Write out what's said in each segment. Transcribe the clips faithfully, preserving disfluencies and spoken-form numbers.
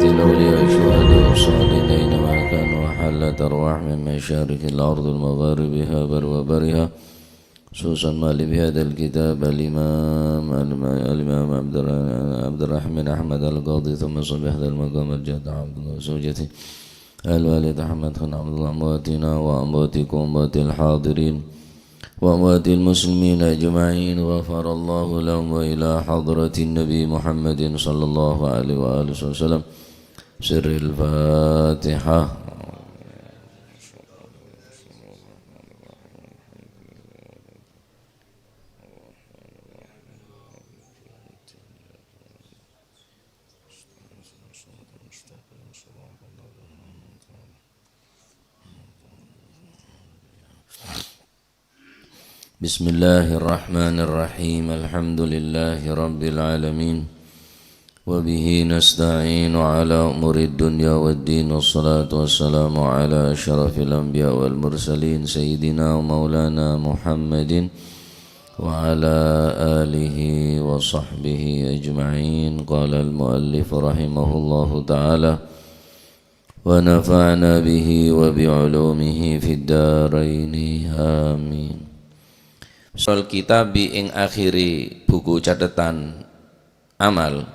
الأولياء والشهداء والصالحين أينما كانوا، وحلت أرواحهم من مشارق الأرض ومغاربها وبرها وبحرها، خصوصا مؤلف هذا الكتاب الإمام، الإمام عبد الر-، عبد الرحمن أحمد القاضي، ثم صاحب هذا المقام الجد عبد الله وزوجته، الوالد أحمد خان عبد الله، أمواتنا وأمواتكم وأموات الحاضرين وأموات المسلمين أجمعين، غفر الله لهم، وإلى حضرة النبي محمد صلى الله عليه وآله وسلم. سر الفاتحة. بسم الله الرحمن الرحيم. الحمد لله رب العالمين. وبه نستعين على أمور الدنيا والدين. والصلاة والسلام على أشرف الأنبياء والمرسلين سيدنا ومولانا محمد وعلى آله وصحبه أجمعين. قال المؤلف رحمه الله تعالى، ونفعنا به وبعلومه في الدارين. آمين. Soal kitab ing akhiri buku catatan amal.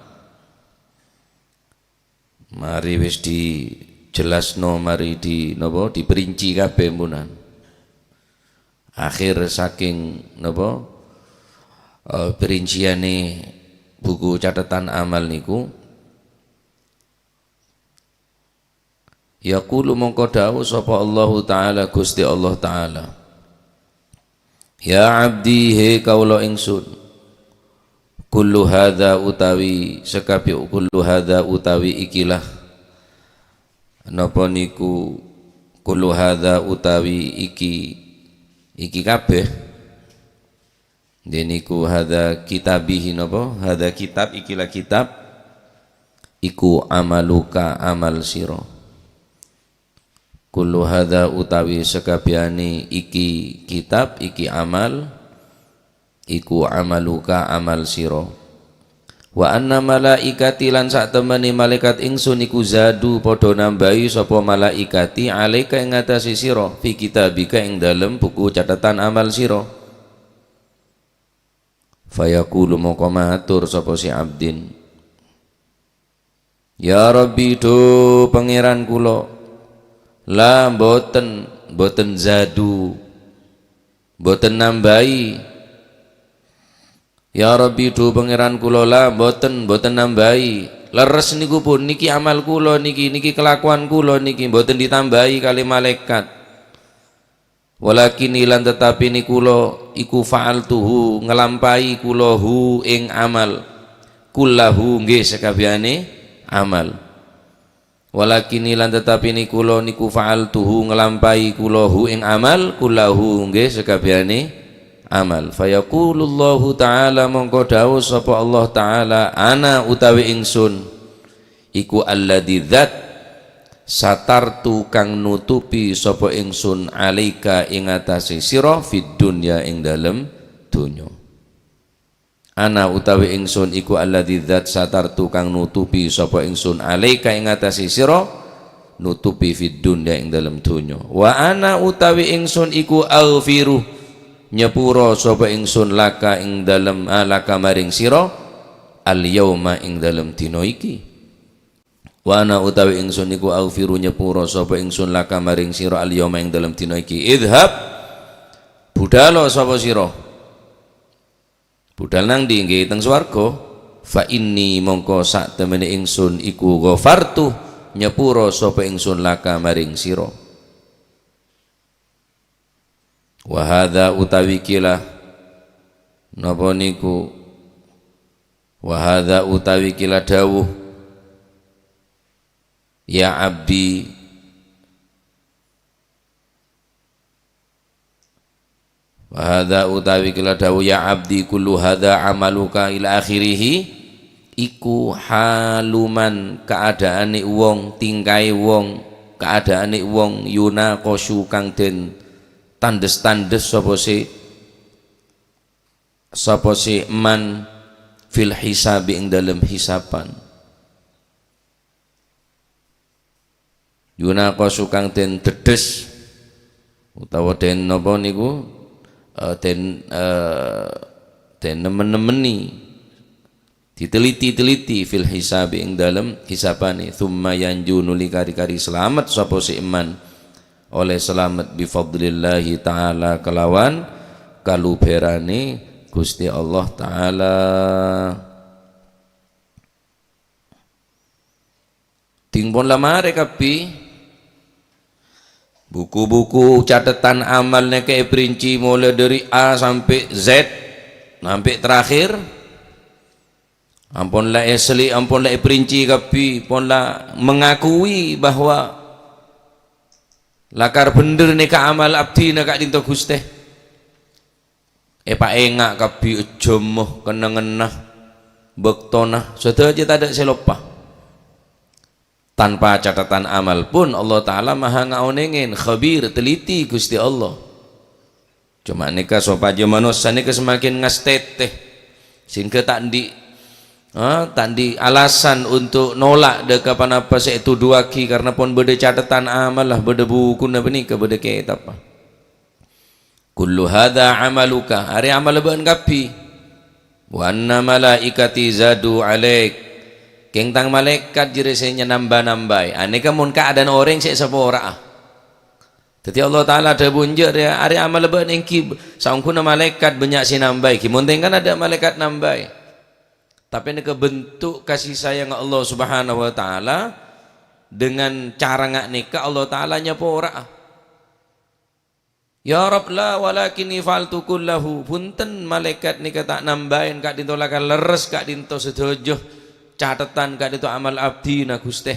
Mari wis dijelasno, mari di, napa, diperinci kabeh, embunan. Akhir saking, napa, eh, perinciane buku catatan amal niku. Yaqulu, mongko dawuh sapa Allahu Ta'ala, Gusti Allah Ta'ala, "Ya abdi, he kaula ingsun, kullu hadza utawi sakabeh, kullu hadza utawi ikilah, napa niku, kullu hadza utawi iki, iki kabeh." Nggih niku hadza kitabihi napa? Hadza kitab, ikilah kitab. Iku amaluka, amal sira. Kullu hadza utawi sakabehane iki kitab, iki amal, iku amaluka, amal sira. Wa anna malaikati lan satemene malaikat ingsun iku zadu padha nambahi sapa malaikati alaika ing atase sira fi kitabika ing dalem buku catatan amal sira. Fayaqulu mongko matur sapa si abdin, "Ya Rabbi, dhu Pangeran kula, la mboten, mboten zadu, mboten nambahi." Ya Rabbi, dhu Pangeran kula, la mboten, mboten nambahi. Leres niku pun, niki amal kula niki, niki kelakuan kula niki, mboten ditambahi kali malaikat. Walakinni lan tetapi ni kula iku fa'altuhu, ngelampahi kula hu ing amal. Kullahu, nggih, sakabehane amal. Walakinni lan tetapi ni kula niku fa'altuhu, ngelampahi kula hu ing amal, kullahu, nggih, sakabehane amal. Fayaqulullahu ta'ala, mongko dawuh sapa Allah Ta'ala, "Ana utawi ingsun iku alladzi dzat satartu kang nutupi sapa ingsun alaika ing atase sira fid dunya ing dalem donya." Ana utawi ingsun iku alladzi dzat satartu kang nutupi sapa ingsun alaika ing atase sira, nutupi fid dunya ing dalem donya. Wa ana utawi ingsun iku aghfiru, nyepuro sapa ingsun laka ing dalem, ah, laka maring sira, al yauma ing dalem dina iki. Wa ana utawi ingsun iku aghfiru nyepuro sapa ingsun laka maring sira al yauma ing dalem dina iki. Idhab, budhalo sapa sira. Budhal nang ndi? Nggih, teng swarga. Fa inni mongko sak temene ingsun iku ghafartu nyepuro sapa ingsun laka maring sira. Wa hadza utawi kila, napa niku? Wa hadza utawi kila dawuh, ya abdi. Wa hadza utawi kila dawuh, ya abdi, kullu hadza amaluka ila akhirih, iku haluman kaada'ane wong, tingkae wong, kaada'ane wong yunaqasyu kang den tandes-tandes sapa se, sapa se man fil hisabi ing dalem hisapan. Yunaqasyu kang den deddhes, utawa den napa niku, eh, den, eh, den nemen-nemeni, diteliti-teliti fil hisabi ing dalem hisabane, tsumma yanju nuli kari-kari selamet sapa se iman, oleh selamet bi fadlillahi ta'ala kelawan kaluberane Gusti Allah Ta'ala. Dingpon la mare kabbi. Buku-buku catetan amal nèka èprinci molaè dhâri A sampè' Z, sampè' terakhir. Ampon la èsellè, ampon la èprinci kabbi, pon la mengakui bahwa lakar bhendher nèka amal abdhina ka'dhinto, Ghustè. Èpaènga' kabbi jhâmmo, kennengnganna, bâktona, sadhâjâ tadâ' sè loppa. Tanpa catatan amal pun Allah Ta'ala maha ngaonèngè, khabir, teliti Ghustè Allah. Coma nèka sopajâ manossa nèka semakin ngastètè, sehingga ta' andi', ah, ta' andi' alasan untuk nolak dâ' ka ponapa sè ètodhuwâghi, karna pon bâdâ catatan amal la, bâdâ bukuna panèka, bâdâ kètabbhâ. "Kullu hadza amaluka," arè amalla bâ'na kabbhi. "Wa anna malaikati zadu alaik," kèng tang malaèkat jârèya sè nyanamba-nambai. Anèka mon kaadâ'ân orèng sè èsapora'a. Dhâddhi Allah Ta'ala adhâbu, "Enjâ' rèya, arè amalla bâ'na ènggi saongghuna malaèkat bânnya' sè nambai, ghi mon tèngkana tadâ' malaèkat nambai." Tapè nèka bentuk kasih sayang Allah Subhanahu wa Ta'ala, dengan cara nga' nèka Allah Ta'ala nyapora'a. "Ya Rabb, la, walakinni fa'altu kullahu." Bhunten, malaèkat nèka ta' nambaèn ka'dhinto, lakar lerres ka'dhinto sadhâjâ catetan ka'dhinto amal abdhina, Ghustè.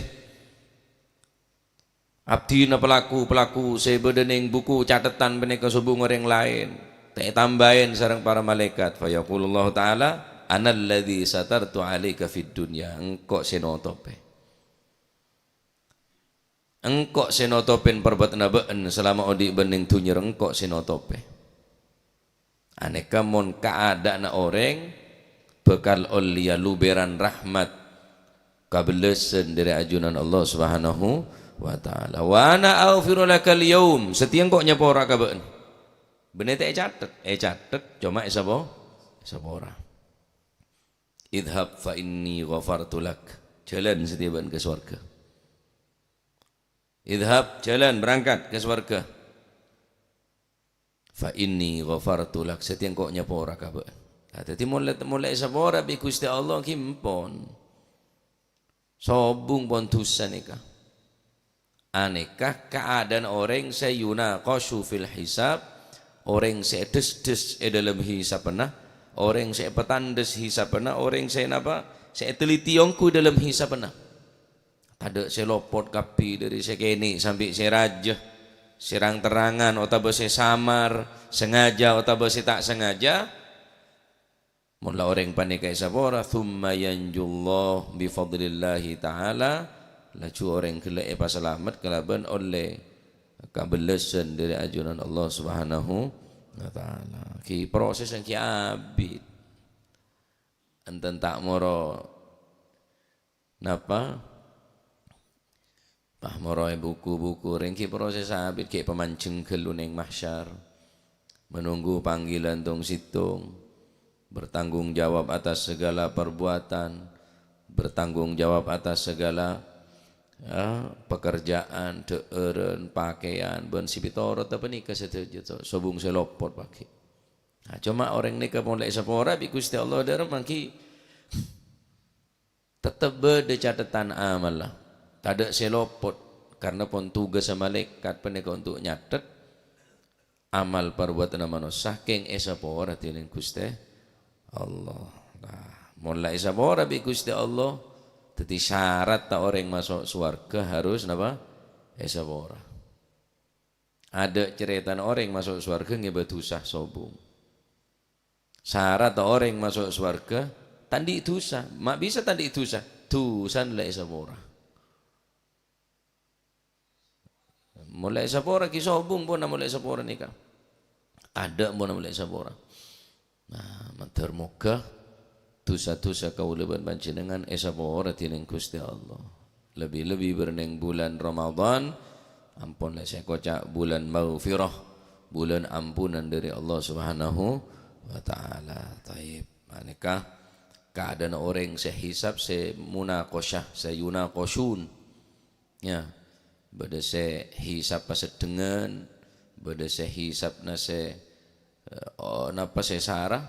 Abdhina pelaku-pelaku sè bâdâ neng buku catetan panèka sobung orèng laèn, ta' ètambaèn sareng para malaèkat. Fa yaqulullahu ta'ala, "Analladzi satartu 'alaika fid dunya." Engko' sè notopè. Engko' sè notopèn parbuatana bâ'na salama odi' bân neng dhunnya, engko' sè notopè. Anèka mon kaadâ'ânna orèng bhâkal ollèya lubèran rahmat, kabellâsân dhâri ajunan Allah Subhanahu wa Ta'ala. "Wa ana aghfiru lakal yaum," satèya engko' nyapora ka bâ'na. Bânnè ta' ècatet? Ècatet, coma èsapo-, èsapora. "Idhhab fa inni ghafartu lak." Jhâlân satèya bâ'na ka sowarghâ. "Idhhab," jhâlân, berangkat ka sowarghâ. "Fa inni ghafartu lak," satèya engko' nyapora ka bâ'na. Nah, dhâddhi molaè, molaè èsapora bi' Ghustè Allah ghi empon. Sobung pon dhusa nèka. Anèka kaadâ'ân orèng sè yunaqasyu fil hisab, orèng sè èdhesdhes è dâlem hisabbhâ, orèng sè èpatandhes hisabbhâ, orèng sè napa, sè èteliti ongghu è dâlem hisabbhâ. Tadâ' sè lopot kabbhi dhâri sè kènè' sambi sè rajâ, sè rang-terrangan otabâ sè samar, sangajâ otabâ sè ta' sangajâ. Mon la orèng panèka èsapora, "Tsumma yanjullah bi fadlillahi ta'ala," laju orèng ghellâ' èpasalamet kalabân ollè kabellâsân dhâri ajunan Allah Subhanahu wa Ta'ala. Ghi proses ènggi abit. Enten ta' moro napa? Pas moroè buku-buku, rèng ghi proses abit, ghi pamanjheng ghâllu neng mahsyar, menunggu panggilan tong-sèttong, bertanggung jawab atas segala perbuatan, bertanggung jawab atas segala, ya, pekerjaan, dhâ'ârân, pakèyan, bân sè èpètoro' ta' panèka sadhâjâ to, sobung sè lopot paghi'. Nah, coma orèng nèka molaè èsapora bi' Ghustè Allah dhârem manggi tettep bâdâ catetan amalla. Tadâ' sè lopot, karna pon tugassa malaèkat panèka untuk nyatet amal parbuatanna manossa kèng èsapora dhinèng Ghustè Allah. Nah, mon la èsapora bi' Ghustè Allah, dhâddhi syarat ta' orèng maso' sowarghâ harus napa? Èsapora. Adâ' carètana orèng maso' sowarghâ ngèbâ dhusa sobung. Syarat orèng maso' sowarghâ, ta' andi' dhusa. Ma' bisa ta' andi' dhusa? Dhusana la èsapora. Molaè èsapora ghi sobung pon molaè èsapora nèka. Adâ' pon molaè èsapora. Nah, mandhâr moghâ dhusa-dhusa kaulâ bân panjhennengngan èsapora dhinèng Ghustè Allah. Lebbi-lebbi bârnèng bulân Ramadhan, ampon lè' sè èkoca' bulân maghfirah, bulân ampunan dâri Allah Subhanahu wa Ta'ala. Taib. Panèka kaadâ'na orèng sè hisab sè munaqasyah, sè yunaqasyun. Ya. Bâdâ sè hisab paseddhengngan, bâdâ sè hisabna sè, eh, oh, napa sè sara.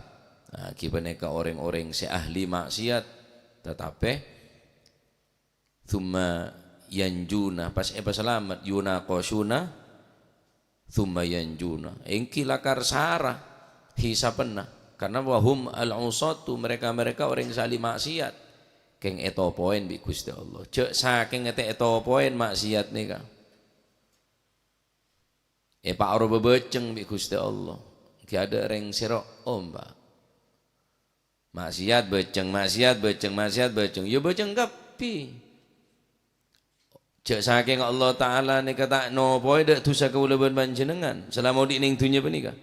Nah, ghi panèka orèng-orèng sè ahli maksiat, tatapè tsumma yanjuna, pas èpasalamet, yunaqasyuna, tsumma yanjuna. Èngghi lakar sara hisabanna. Karna wa hum al-usatu, mereka-mereka orèng sè ahli maksiat. Kèng ètopoèn bi' Ghustè Allah. Jhâ' sakèng ètè ètopoèn maksiat nèka. Èpa'roba bâceng bi' Ghustè Allah. Ghi' adâ' rèng sè ro-, omba'. Maksiat bâceng, maksiat bâceng, maksiat bâceng. Ya bâceng kabbhi. Jhâ' sakèng Allah Ta'ala nèka ta' nopoè dâ' dhusa kaulâ bân panjhennengngan salama odi' nèng dhunnya panèka.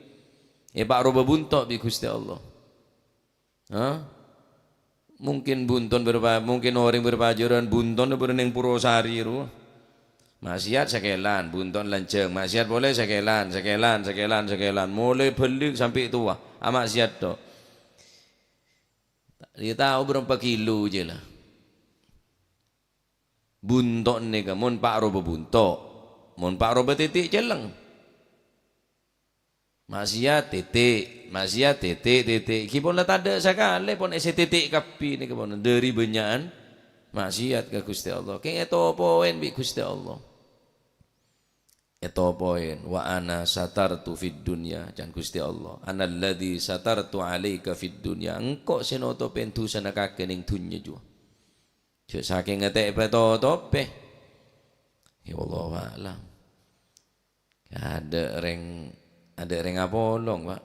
Èpa'roba bunto' bi' Ghustè Allah. Hah? Mungkin bunton berpa-, mungkin orèng berpajhârân bunton bârnèng Purwosari rowa. Maksiat sakèlan, bunton lanjhâng. Maksiat polè sakèlan, sakèlan, sakèlan, sakèlan. Molaè bâli' sampè' towa, amaksiat to. Ya tao bârâmpa kilo jhâ' la. Bunto' nèka mon pa'roba bunto', mon pa'roba tètè' celleng. Maksiat tètè', maksiat tètè', tètè'. Ghi pon la tadâ' sakalè, pon èsè tètè' kabbhi nèka pon. Dâri bânnya'an maksiat ka Ghustè Allah. Kèng ètopoèn bi' Ghustè Allah. Ètopoèn, "Wa ana satartu fid dunya," can Ghustè Allah. "Ana alladzi satartu 'alaika fid dunya." Engko' sè notopèn dhusana kakè nèng dhunnya juwa. Jhâ' sakèng ètè' èpatotopè. Ya, wallahu a'lam. Adâ' rèng, adâ' rèng apolong, Pak.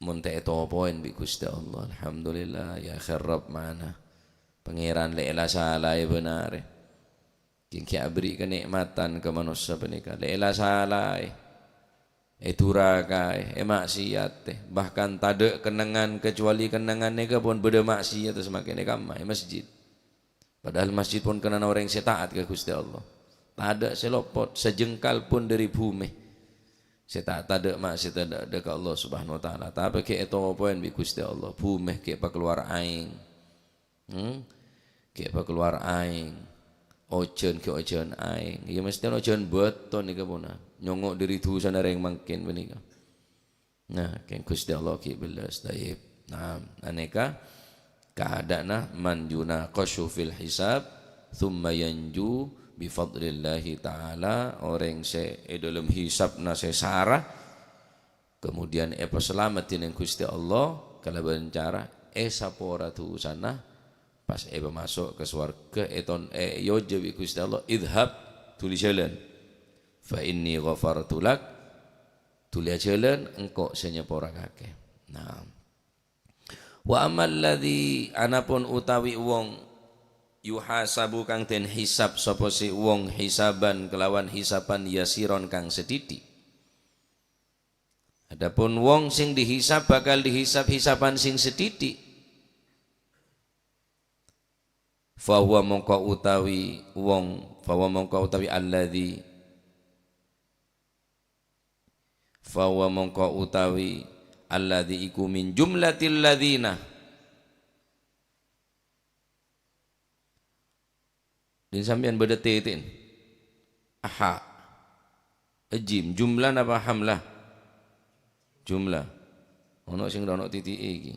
Mon ta' ètopoèn bi' Ghustè Allah, alhamdulillah, ya kherrep mana. Pangèran lè' èla salaè bân arè. Ghi-, ghi' abherri' kanè'matan ka manossa panèka. Lè' èla salaè. Èdurakaè, èmaksiatè, bahkan tadâ' kennengngan kacobâli kennengngan nèka pon bâdâ maksiat samakènè kamma è masjid. Padahal masjid pon kennengnganna orèng sè ta'at ka Ghustè Allah. Tadâ' sè lopot, sajengkal pon dâri bhumè. Sè ta', tadâ' maksiat dâ', dâ' ka Allah Subhanahu wa Ta'ala. Tapè ghi' ètopoèn bi' Ghustè Allah. Bhumè ghi' pakalowar aèng. Hmm? Ghi' pakalowar aèng. Ojhân ghi' ojhân aèng. Ya, mestèna ojhân bâto nèka pona. Nyongngo' dâri dhusana rèng mangkèn panèka. Nah, kèng Ghustè Allah ghi' bellas, taib. Nah, anèka kaadâ'na man yunaqasyu fil hisab, tsumma yanju bi fadlillahi ta'ala, orèng sè è dâlem hisabna sè sara, kemudian èpasalamet dèning Ghustè Allah kalabân cara èsapora dhusana, pas èpamaso' ka sowarghâ, èton-, è-, èyojhâ bi' Ghustè Allah, "Idhhab, dhuli jhâlân. Fa inni ghafartu lak, dhuli ajhâlân, engko' sè nyapora kakè." Nah. "Wa ammal ladzi," anapun utawi wong, "yuhasabu kang den hisab sapa si wong hisaban kelawan hisaban yasiron kang sethithik." Adapun wong sing dihisab bakal dihisab hisaban sing sethithik. "Fahuwa mongko utawi wong, fahuwa mongko utawi alladzi, fahuwa mongko utawi alladzi iku min jumlatil ladzina." Din sampèyan bâdâ tètè'en. Aha. Jim, jumlah napa hamlah? Jumlah. Ono sing ono titi'è iki.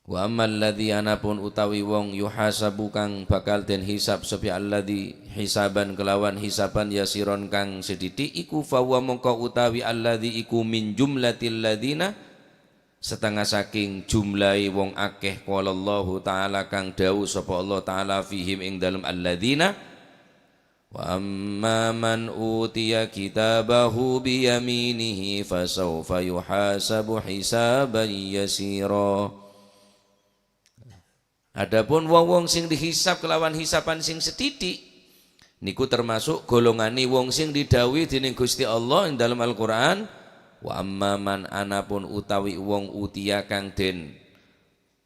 "Wa ammal ladzi," anapun utawi wong, "yuhasabu," kang bakal den hisab, "sapa alladzi hisaban kelawan hisaban yasiron kang sethithik, iku fahuwa mongko utawi alladzi iku min jumlatil ladzina, setengah saking jumlahe wong akeh, qalallahu ta'ala kang dawuh sapa Allah Ta'ala fihim ing dalem alladzina, "Wa amma man utiya kitabahu biyaminihi fasaufa yuhasabu hisaban yasira." Adapun wong-wong sing dihisab kelawan hisaban sing sethithik, niku termasuk golongane wong sing didhawuhi dening Gusti Allah ing dalam Al-Qur'an, "Wa amma man," anapun utawi wong, "utiya," kang den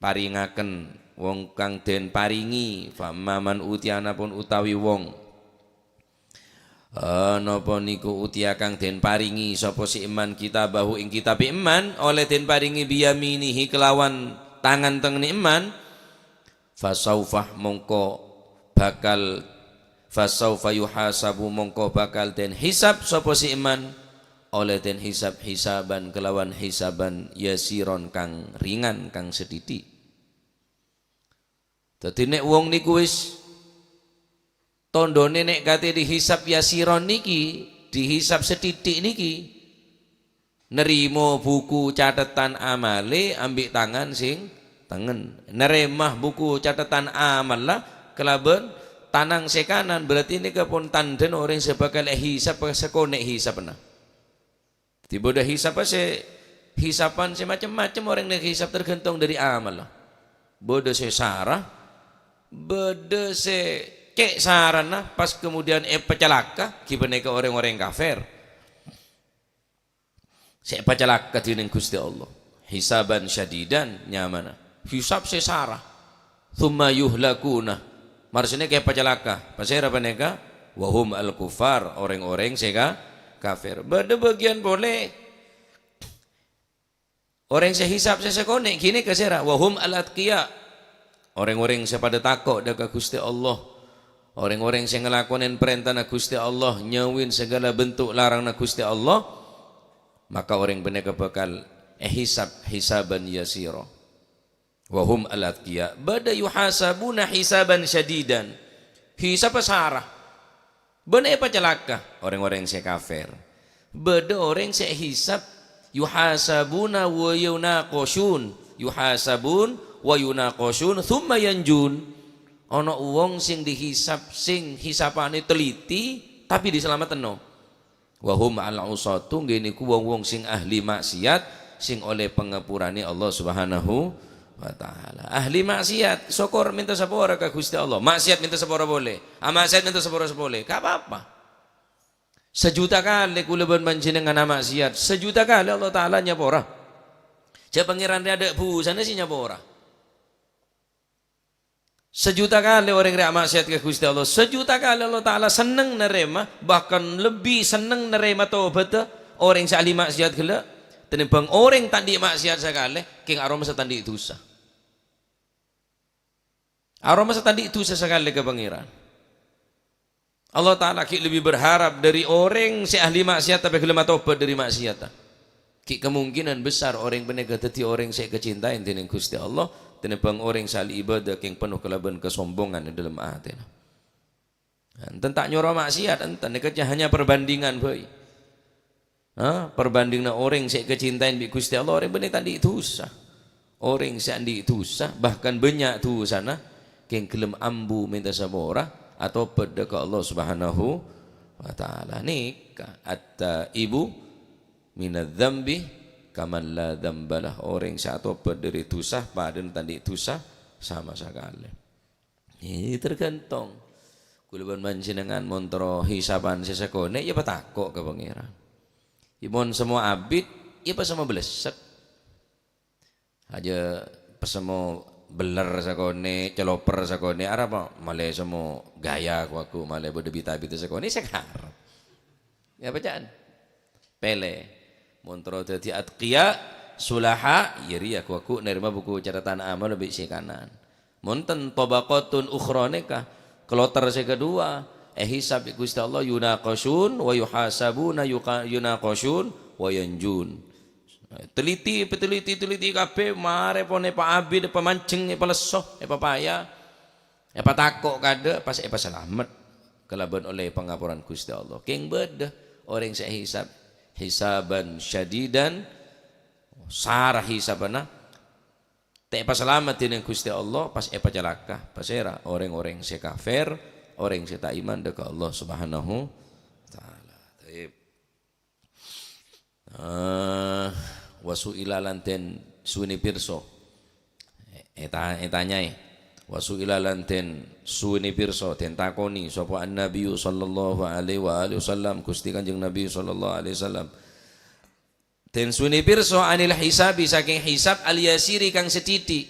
paringaken, wong kang den paringi, fa amma man utiya, anapun utawi wong, eh, napa niku utiya kang den paringi sapa si eman kitabahu ing kitabe eman, oleh den paringi biyaminihi kelawan tangan tengene eman, fasaufa mongko bakal, fasaufa yuhasabu mongko bakal den hisab sapa si eman, oleh den hisab hisaban kelawan hisaban yasiron kang ringan, kang sethithik. Daddi nek wong niku wis tondhone nek kate dihisab yasiron niki, dihisab sethithik niki, nerima buku cathetan amale ambi' tangan sing tengen. Nerema buku cathetan amalla kalaban tanang se kanan, berarti neka pon tandhana oreng se bakal ehisab sakone' hisabanna. Daddi bâdâ hisab se, hisaban se macem-macem oreng ne hisab tergantung dhari amalla. Bâdâ se sara, bâdâ se ce' sarana pas kemudian epacalaka, ghi paneka oreng-oreng kafer. Se epacalaka dening Guste Allah. Hisaban syadidan nyamana. Hisab se sara. Tsumma yuhlakuna. Marsane epacalaka. Pasera paneka? Wa humul kuffar, oreng-oreng se ka-, kafer. Bâdâ bagian pole oreng se hisab se sakone' gine ka sera, wa humul atqiya. Oreng-oreng se padâ tako' dâ' ka Guste Allah. Oreng-oreng se ngalakonen parentana Guste Allah, nyauwin segala bentuk larangna Guste Allah, maka oreng paneka bakal ehisab hisaban yasira. Wa humul atqiya. Bâdâ yuhasabuna hisaban syadidan. Hisab sara. Bân epacalaka oreng-oreng se kafer. Bâdâ oreng se ehisab, yuhasabuna wa yunaqasyun. Yuhasabun wa yunaqasyun, tsumma yanjun. Ana wong sing dihisab, sing hisabane teliti, tapi diselametno. Wa hum al-usatu, ngghi niku wong-wong sing ahli maksiat, sing oleh pangapurane Allah Subhanahu wa Ta'ala. Ahli maksiat, sokor minta sapora ka Guste Allah. Maksiat minta sapora pole. Amaksiat minta sapora sapole. Gak apa-apa. Sajuta kale kula ban panjenengan amaksiat. Sajuta kale Allah Ta'ala nyapora. Ja' Pangeran re adha' busana se nyapora. Sajuta kale oreng re amaksiat ka Guste Allah. Sajuta kale Allah Ta'ala senneng narema, bahkan lebbi senneng narema tobatta oreng se ahli maksiat gella' tenimbang oreng ta' andi' maksiat sakale, keng aromasa ta' andi' dusa. Aromasa ta' andi' dusa sakale ka Pangeran. Allah Ta'ala gi' lebbi berharap dhari oreng se ahli maksiat tape gelem atobat dhari maksiatta. Gi' kemungkinan besar oreng paneka daddi oreng se kacintae dening Guste Allah, tenimbang oreng se ahli ibadah keng penuh kalaban kasombongan e dhalem atena. Enten ta' nyoro maksiat, enten, neka hanya perbandingan bai. Ha? Perbandinganna oreng se kacintae bi' Guste Allah, oreng benne ta' andi' dusa. Oreng se andi' dusa, bahkan bannya' dusana, keng gelem ambu menta sapora, atobat dha' ka Allah Subhanahu wa Ta'ala. Neka, at-taibu minadz-dzambi kaman la dzambalah. Oreng se atobat dhari dusa, padana ta' andi' dusa sama sakale. Ini tergantung. Kula ban panjenengan mon terro hisaban se sakone', ya patako' ka Pangeran. Ya mon semmo abit, ya pasemmo blessek. Aja pasemmo beller sakone', celoper sakone', arapa male semmo gaya ku aku, male bâdâ bita-bita sakone', se karep. Ya, bacaan. Pele. Mon terro daddi atqiya, sulaha, ya reya ghu-ghu nerima buku catatan amal bi' se kanan. Mon ten tabaqatun ukhra neka, kloter se kedua, ehisab bi' Guste Allah, yunaqasyun wa yuhasabuna yuqa-, yunaqasyun wa yanjun. Teliti, peteliti, teliti kabeh, mare pon epaabit, epamanjeng, epalesso, epapaya. Epatako' kadha pas epasalamet kalaban oleh pangaporan Guste Allah. Keng bâdâ oreng se hisab hisaban syadidan, sara hisabanna, ta' epasalamet dening Guste Allah, pas epacalaka. Pasera? Oreng-oreng se kafer, oreng se ta' iman dha' ka Allah Subhanahu wa Ta'ala. Taib. Eh, wa su'ila lan den suwene pirsa. Eta-, etanyae. Wa su'ila lan den suwene pirsa, den takoni sapa An-Nabiyyu sallallahu alaihi wa alihi wasallam, Gusti Kanjeng Nabi sallallahu alaihi wasallam. Den suwene pirsa anil hisabi, saking hisab al-yasiri kang sethithik.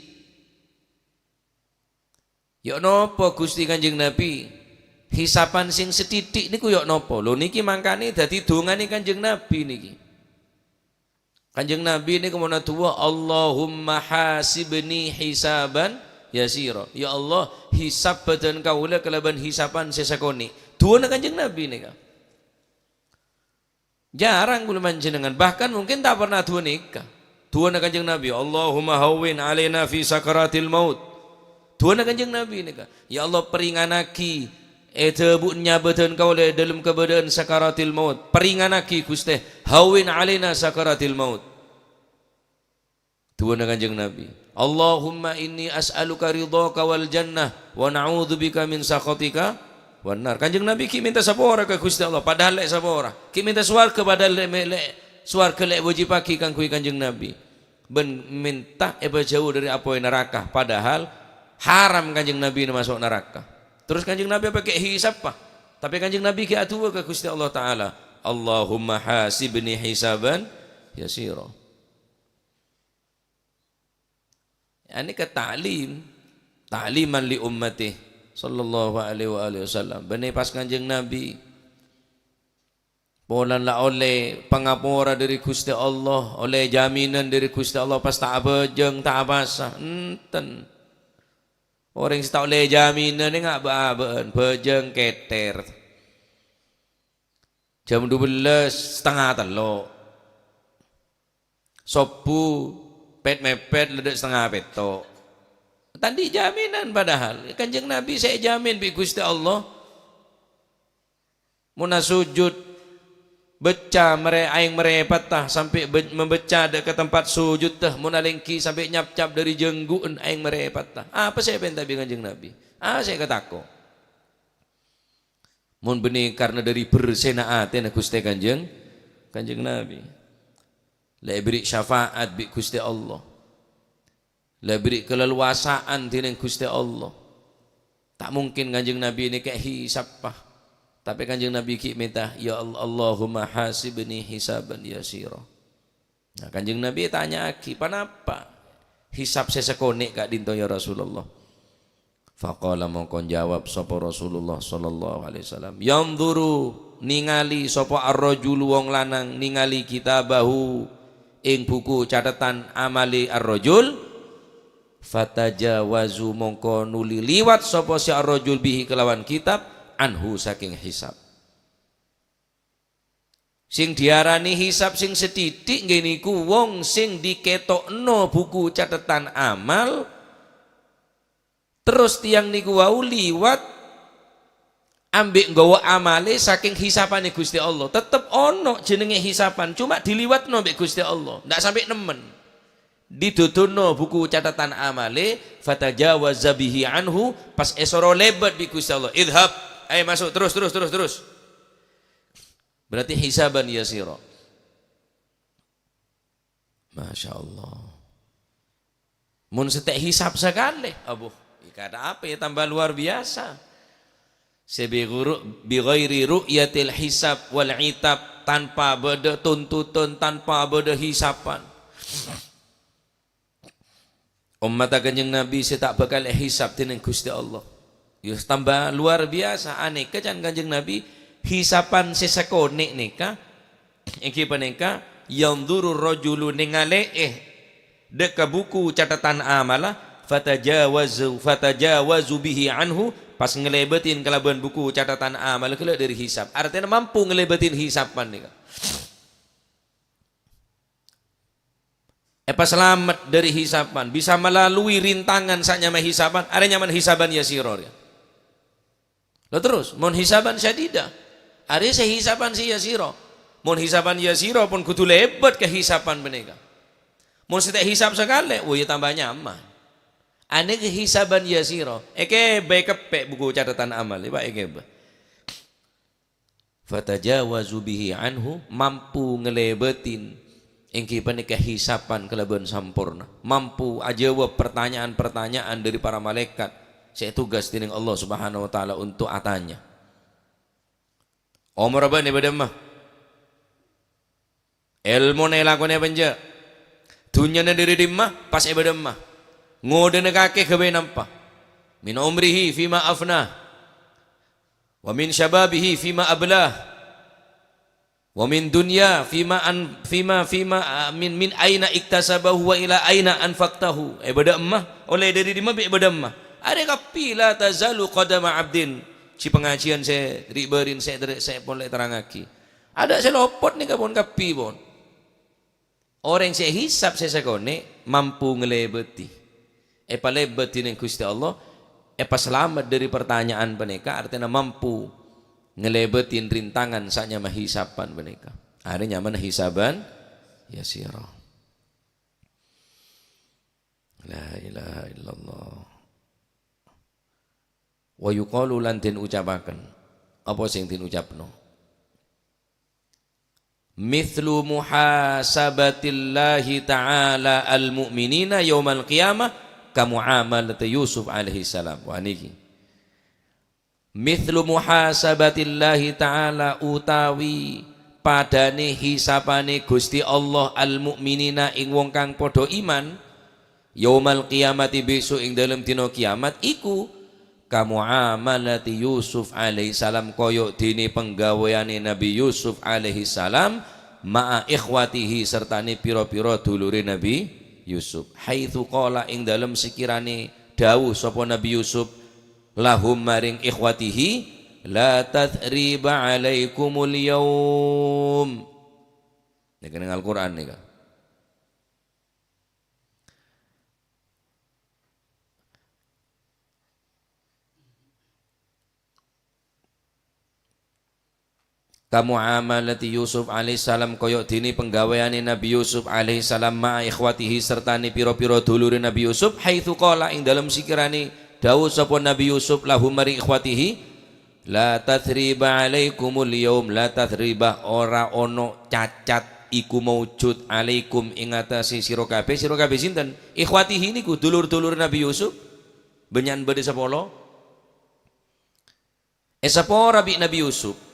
Ya' napa Gusti Kanjeng Nabi? Hisapan sing sethithik niku ya' napa? Lho, niki mangkane dadi dongane Kanjeng Nabi niki. Kanjeng Nabi niku mon adu'a, "Allahumma hasibni hisaban yasira." "Ya Allah, hisab badan kaula kalaban hisapan se sakone'." Du'ana Kanjeng Nabi nika. Jarang kula panjenengan, bahkan mungkin ta' pernah du'a neka. Du'ana Kanjeng Nabi, "Allahumma hawwin alaina fi sakaratil maut." Du'ana Kanjeng Nabi neka, "Ya Allah, peringanagi e dhabu'na badan kaula e dhalem kabadha'an sakaratil maut. Peringanagi, Guste, hawwin alaina sakaratil maut." Du'ana Kanjeng Nabi, "Allahumma inni as'aluka ridhaka wal jannah, wa na'udzubika min sakhatika wan nar." Kanjeng Nabi gi' menta sapora ka Gusti Allah, padahal le' sapora. Gi' menta sowarga, padahal le', me-, le-, sowarga le' wajibagi kaangguy Kanjeng Nabi. Ban menta epajhâu dhari apoy naraka, padahal haram Kanjeng Nabi maso' naraka. Terus Kanjeng Nabi apa gi' hisab, pa? Tapi Kanjeng Nabi gi' adu'a ka Gusti Allah Ta'ala, "Allahumma hasibni hisaban yasira." Aneka ta'lim, ta'liman li ummati, sallallahu alaihi wa alihi wasallam. Bânnè pas Kanjeng Nabi polana la ollè pangapora dhâri Ghustè Allah, ollè jaminan dhâri Ghustè Allah, pas ta' abhâjâng, ta' apasa. Enten. Orèng sè ta' ollè jaminan nèka abâ-abâ'ân, bhâjâng kètèr. Jam dua belas, setengah tello'. Sobbhu pèt-mèpèt la dâ' setengah pètto'. Ta' andi' jaminan padahal. Kanjeng Nabi sè èjamin bi' Ghustè Allah. Mon asojud, bâcca marè-, aèng marèpatta sampè' bâ-, mabâcca dâ' ka tempat sojudda, mon alèngghi sampè' nyapcap dhâri jhângghu'en aèng marèpatta. Apa sè èpènta bi' Kanjeng Nabi? Apa sè èkatako'? Mon bânnè karna dhâri bherrâsèna atèna Ghustè Kanjeng, Kanjeng Nabi. La èbherri' syafa'at bi' Ghustè Allah. La èbherri' kalèlowasaan dhinèng Ghustè Allah. Ta' mungkin Kanjeng Nabi nèka èhisab, pa. Tapè Kanjeng Nabi ghi' mènta, "Ya Allah, Allahumma hasibni hisaban yasira." Nah, Kanjeng Nabi ètanya'aghi, "Ponapa hisab sè sakonè' ka'dinto, ya Rasulullah?" Faqala, mongko njawab sapa Rasulullah sallallahu alaihi wasallam, "Yanzuru, ningali sapa ar-rajulu, wong lanang, ningali kitabahu, ing buku cathetan amale ar-rajul, fatajawazu, mongko nuli liwat sapa si ar-rajul bihi kelawan kitab, anhu, saking hisab." Sing diarani hisab sing sethithik ngghi niku wong sing diketo'no buku cathetan amal, terros tiyang niku wau liwat ambi' nggawa amale saking hisapanne Gusti Allah. Tettep ono jenenge hisapan, cuma diliwatno bi' Gusti Allah, ndak sampe nemmen. Didodonno buku cathetan amale, fatajawaza bihi anhu, pas esoro lebat bi' Gusti Allah. "Idhab, ayo masuk, terus, terus, terus, terus." Berarti hisaban yasira. Masya Allah. Mun sè ta' hisab sakale, abuh, kata apa ya, tambah luar biasa. Sè bi ghuru-, bi ghairi ru'yatil hisab wal itab, tanpa bâdâ tuntutan, tanpa bâdâ hisaban. Ommatta Kanjeng Nabi sè ta' bhâkal èhisab dhinèng Ghustè Allah. Ya, tamba luar biyasa, anèka can Kanjeng Nabi, hisaban sè sakonè' nèka, èngghi panèka, yanzuru rajulu, nèngalè'è dâ' ka buku cathetan amalla, fatajawazu, fatajawazu bihi anhu, pas ngalèbâtin kalabân buku cathetan amalla ghellâ' dhâri hisab. Artèna mampu ngalèbâtin hisab panèka. Èpasalamet dhâri hisaban, bisa malalui rintangan sè nyama hisaban, arè nyamana hisaban yasira rèya. Lha terros, mon hisaban syadida, arè sè hisaban sè yasira. Mon hisaban yasira pon kodhu lèbât ka hisaban panèka. Mon sè ta' hisab sakalè, wah, ya tamba nyama. Anèka hisaban yasira, èkèbâ èkeppè' buku cathetan amal, ya, Pak, èkèbâ. Fatajawazu bihi anhu, mampu ngalèbâtin, èngghi panèka hisaban kalabân samporna, mampu ajâwâb pertanyaan-pertanyaan dhâri para malaèkat sè ètugas dhinèng Allah Subhanahu wa Ta'ala onto' atanya. Omorra bâ'na è bâdâ emma? Èlmona èlakonè apa enjâ'? Dhunnyana dhâri dimma, pas è bâdâ emma? Ngodâna kakè ghâbây napa? Min umrihi fima afnah, wa min syababihi fima ablah, wa min dunya fima an-, fima, fima, ah, min, min aina iktasabahu wa ila aina anfaqtahu. È bâdâ emma, ollè dâri dimma bi' bâdâ emma. Arè kabbhi la tazalu qadama abdin. Jhi pangajiân sè ri'-bâri'ân sè dâri sè pon lè terrangaghi. Adâ' sè lopot nèka pon kabbhi pon. Orèng sè èhisab sè sakonè' mampu ngalèbâdhi. Èpalèbât dhinèng Ghustè Allah, èpasalamet dâri partanya'an panèka, artèna mampu ngalèbâdhi rintangan sè nyama hisaban panèka. Arè nyamana hisaban yasira. La ilaha illallah. Wa yuqalu lan den ucapaken. Apa sing den ucapno? Mithlu muhasabatillahi ta'ala al-mu'minina yaumal qiyamah ka mu'amalati Yusuf alaihi salam. Wah, niki. Mithlu muhasabatillahi ta'ala utawi padâna hisabane Gusti Allah al-mu'minina ing wong kang padha iman. Yaumal qiyamati, besok ing dalem dina kiamat, iku kamuamalati Yusuf alaihissalam, kaya dene penggaweane Nabi Yusuf alaihissalam, ma'a ikhwatihi, sertane pira-pira dulure Nabi Yusuf. Haitsu qala, ing dalem sekirane dawuh sapa Nabi Yusuf, lahum, maring ikhwatihi, "La tatsriba alaikumul yaum." Niki ning Al-Qur'an nika. Kamuamalati Yusuf alaihissalam, kaya dene penggaweane Nabi Yusuf alaihissalam ma'a ikhwatihi, sertane pira-pira dulure Nabi Yusuf, haitsu qala, ing dalem sekirane dawuh sapa Nabi Yusuf lahum maring ikhwatihi, "La tatsriba alaikumul yaum, la tatsriba, ora ono cacat iku maujud alaikum ing atase sira kabeh." Sira kabeh sinten? Ikhwatihi niku dulur-dulur Nabi Yusuf. Bennyan badha sapolo. Esapora bi' Nabi Yusuf.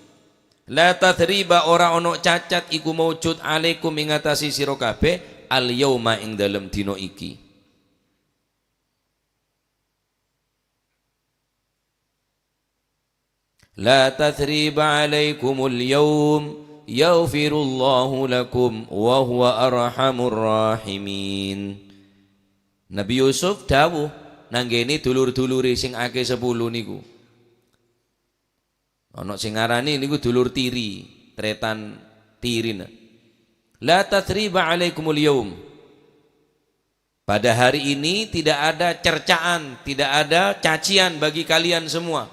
"La tatsriba, ora ono cacat iku maujud alaikum ing atase sira kabeh, al yauma, ing dalem dina iki." "La tatsriba alaikumul yaum, yaghfirullahu lakum, wa huwa arhamur rahimin." Nabi Yusuf dawuh nanggene dulur-dulure sing ake sapolo niku. Ana sing ngarani niku dulur tiri, tretan tirina. "La tatsriba alaikumul yaum." Pada hari ini tidak ada cercaan, tidak ada cacian bagi kalian semua.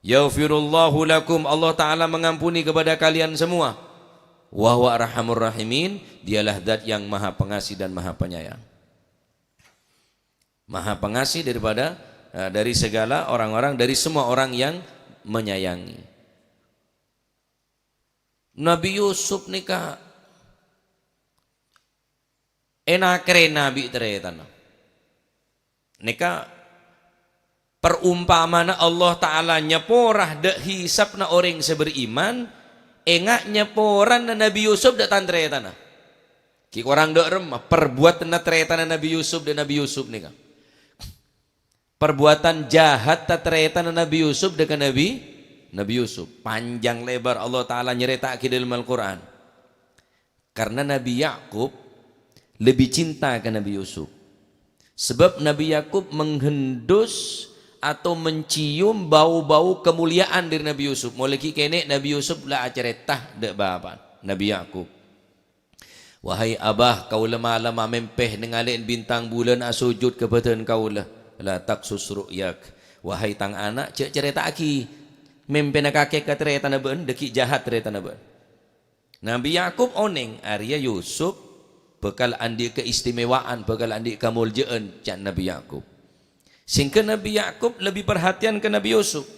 "Yaghfirullahu lakum, Allah Ta'ala mengampuni kepada kalian semua. Wa huwa arhamur rahimin, dialah Zat yang Maha Pengasih dan Maha Penyayang." Maha Pengasih daripada, eh, dari segala orang-orang, dari semua orang yang menyayangi. Nabi Yusuf nèka èna-kerèna bi' tarètanna. Nèka perumpamana Allah Ta'ala nyapora dâ' hisabna orèng sè beriman, enga' nyaporana Nabi Yusuf dâ' tan-tarètanna. Ghi' korang dâ' remma perbuatanna tarètanna Nabi Yusuf dâ' Nabi Yusuf nèka. Perbuatan jahat ta-, tarètanna Nabi Yusuf dâ' ka Nabi, Nabi Yusuf. Panjang lebar Allah Ta'ala nyarèta'aghi dâlem Al-Qur'an. Karena Nabi Yakub lebih cinta ka Nabi Yusuf. Sebab Nabi Yakub menghendus atau mencium bau-bau kemuliaan dâri Nabi Yusuf. Molaè ghi' kènè' Nabi Yusuf la acarèta dâ' bapa'na, Nabi Yakub. "Wahai Abah, kaula malem amèmpè nangale'en bintang bulân asojud ka bâdân kaula. La taqsus ru'yak. Wahai tang ana', jhâ' carèta'aghi mèmpèna kakè ka tarètanna bâ'ân, dâgghi' jahat tarètanna bâ'ân." Nabi Yakub onèng, arèya Yusuf bhâkal andi' keistimewaan, bhâkal andi' kamoljâ'ân, ca'na Nabi Yakub. Sehingga Nabi Yakub lebih perhatian ka Nabi Yusuf.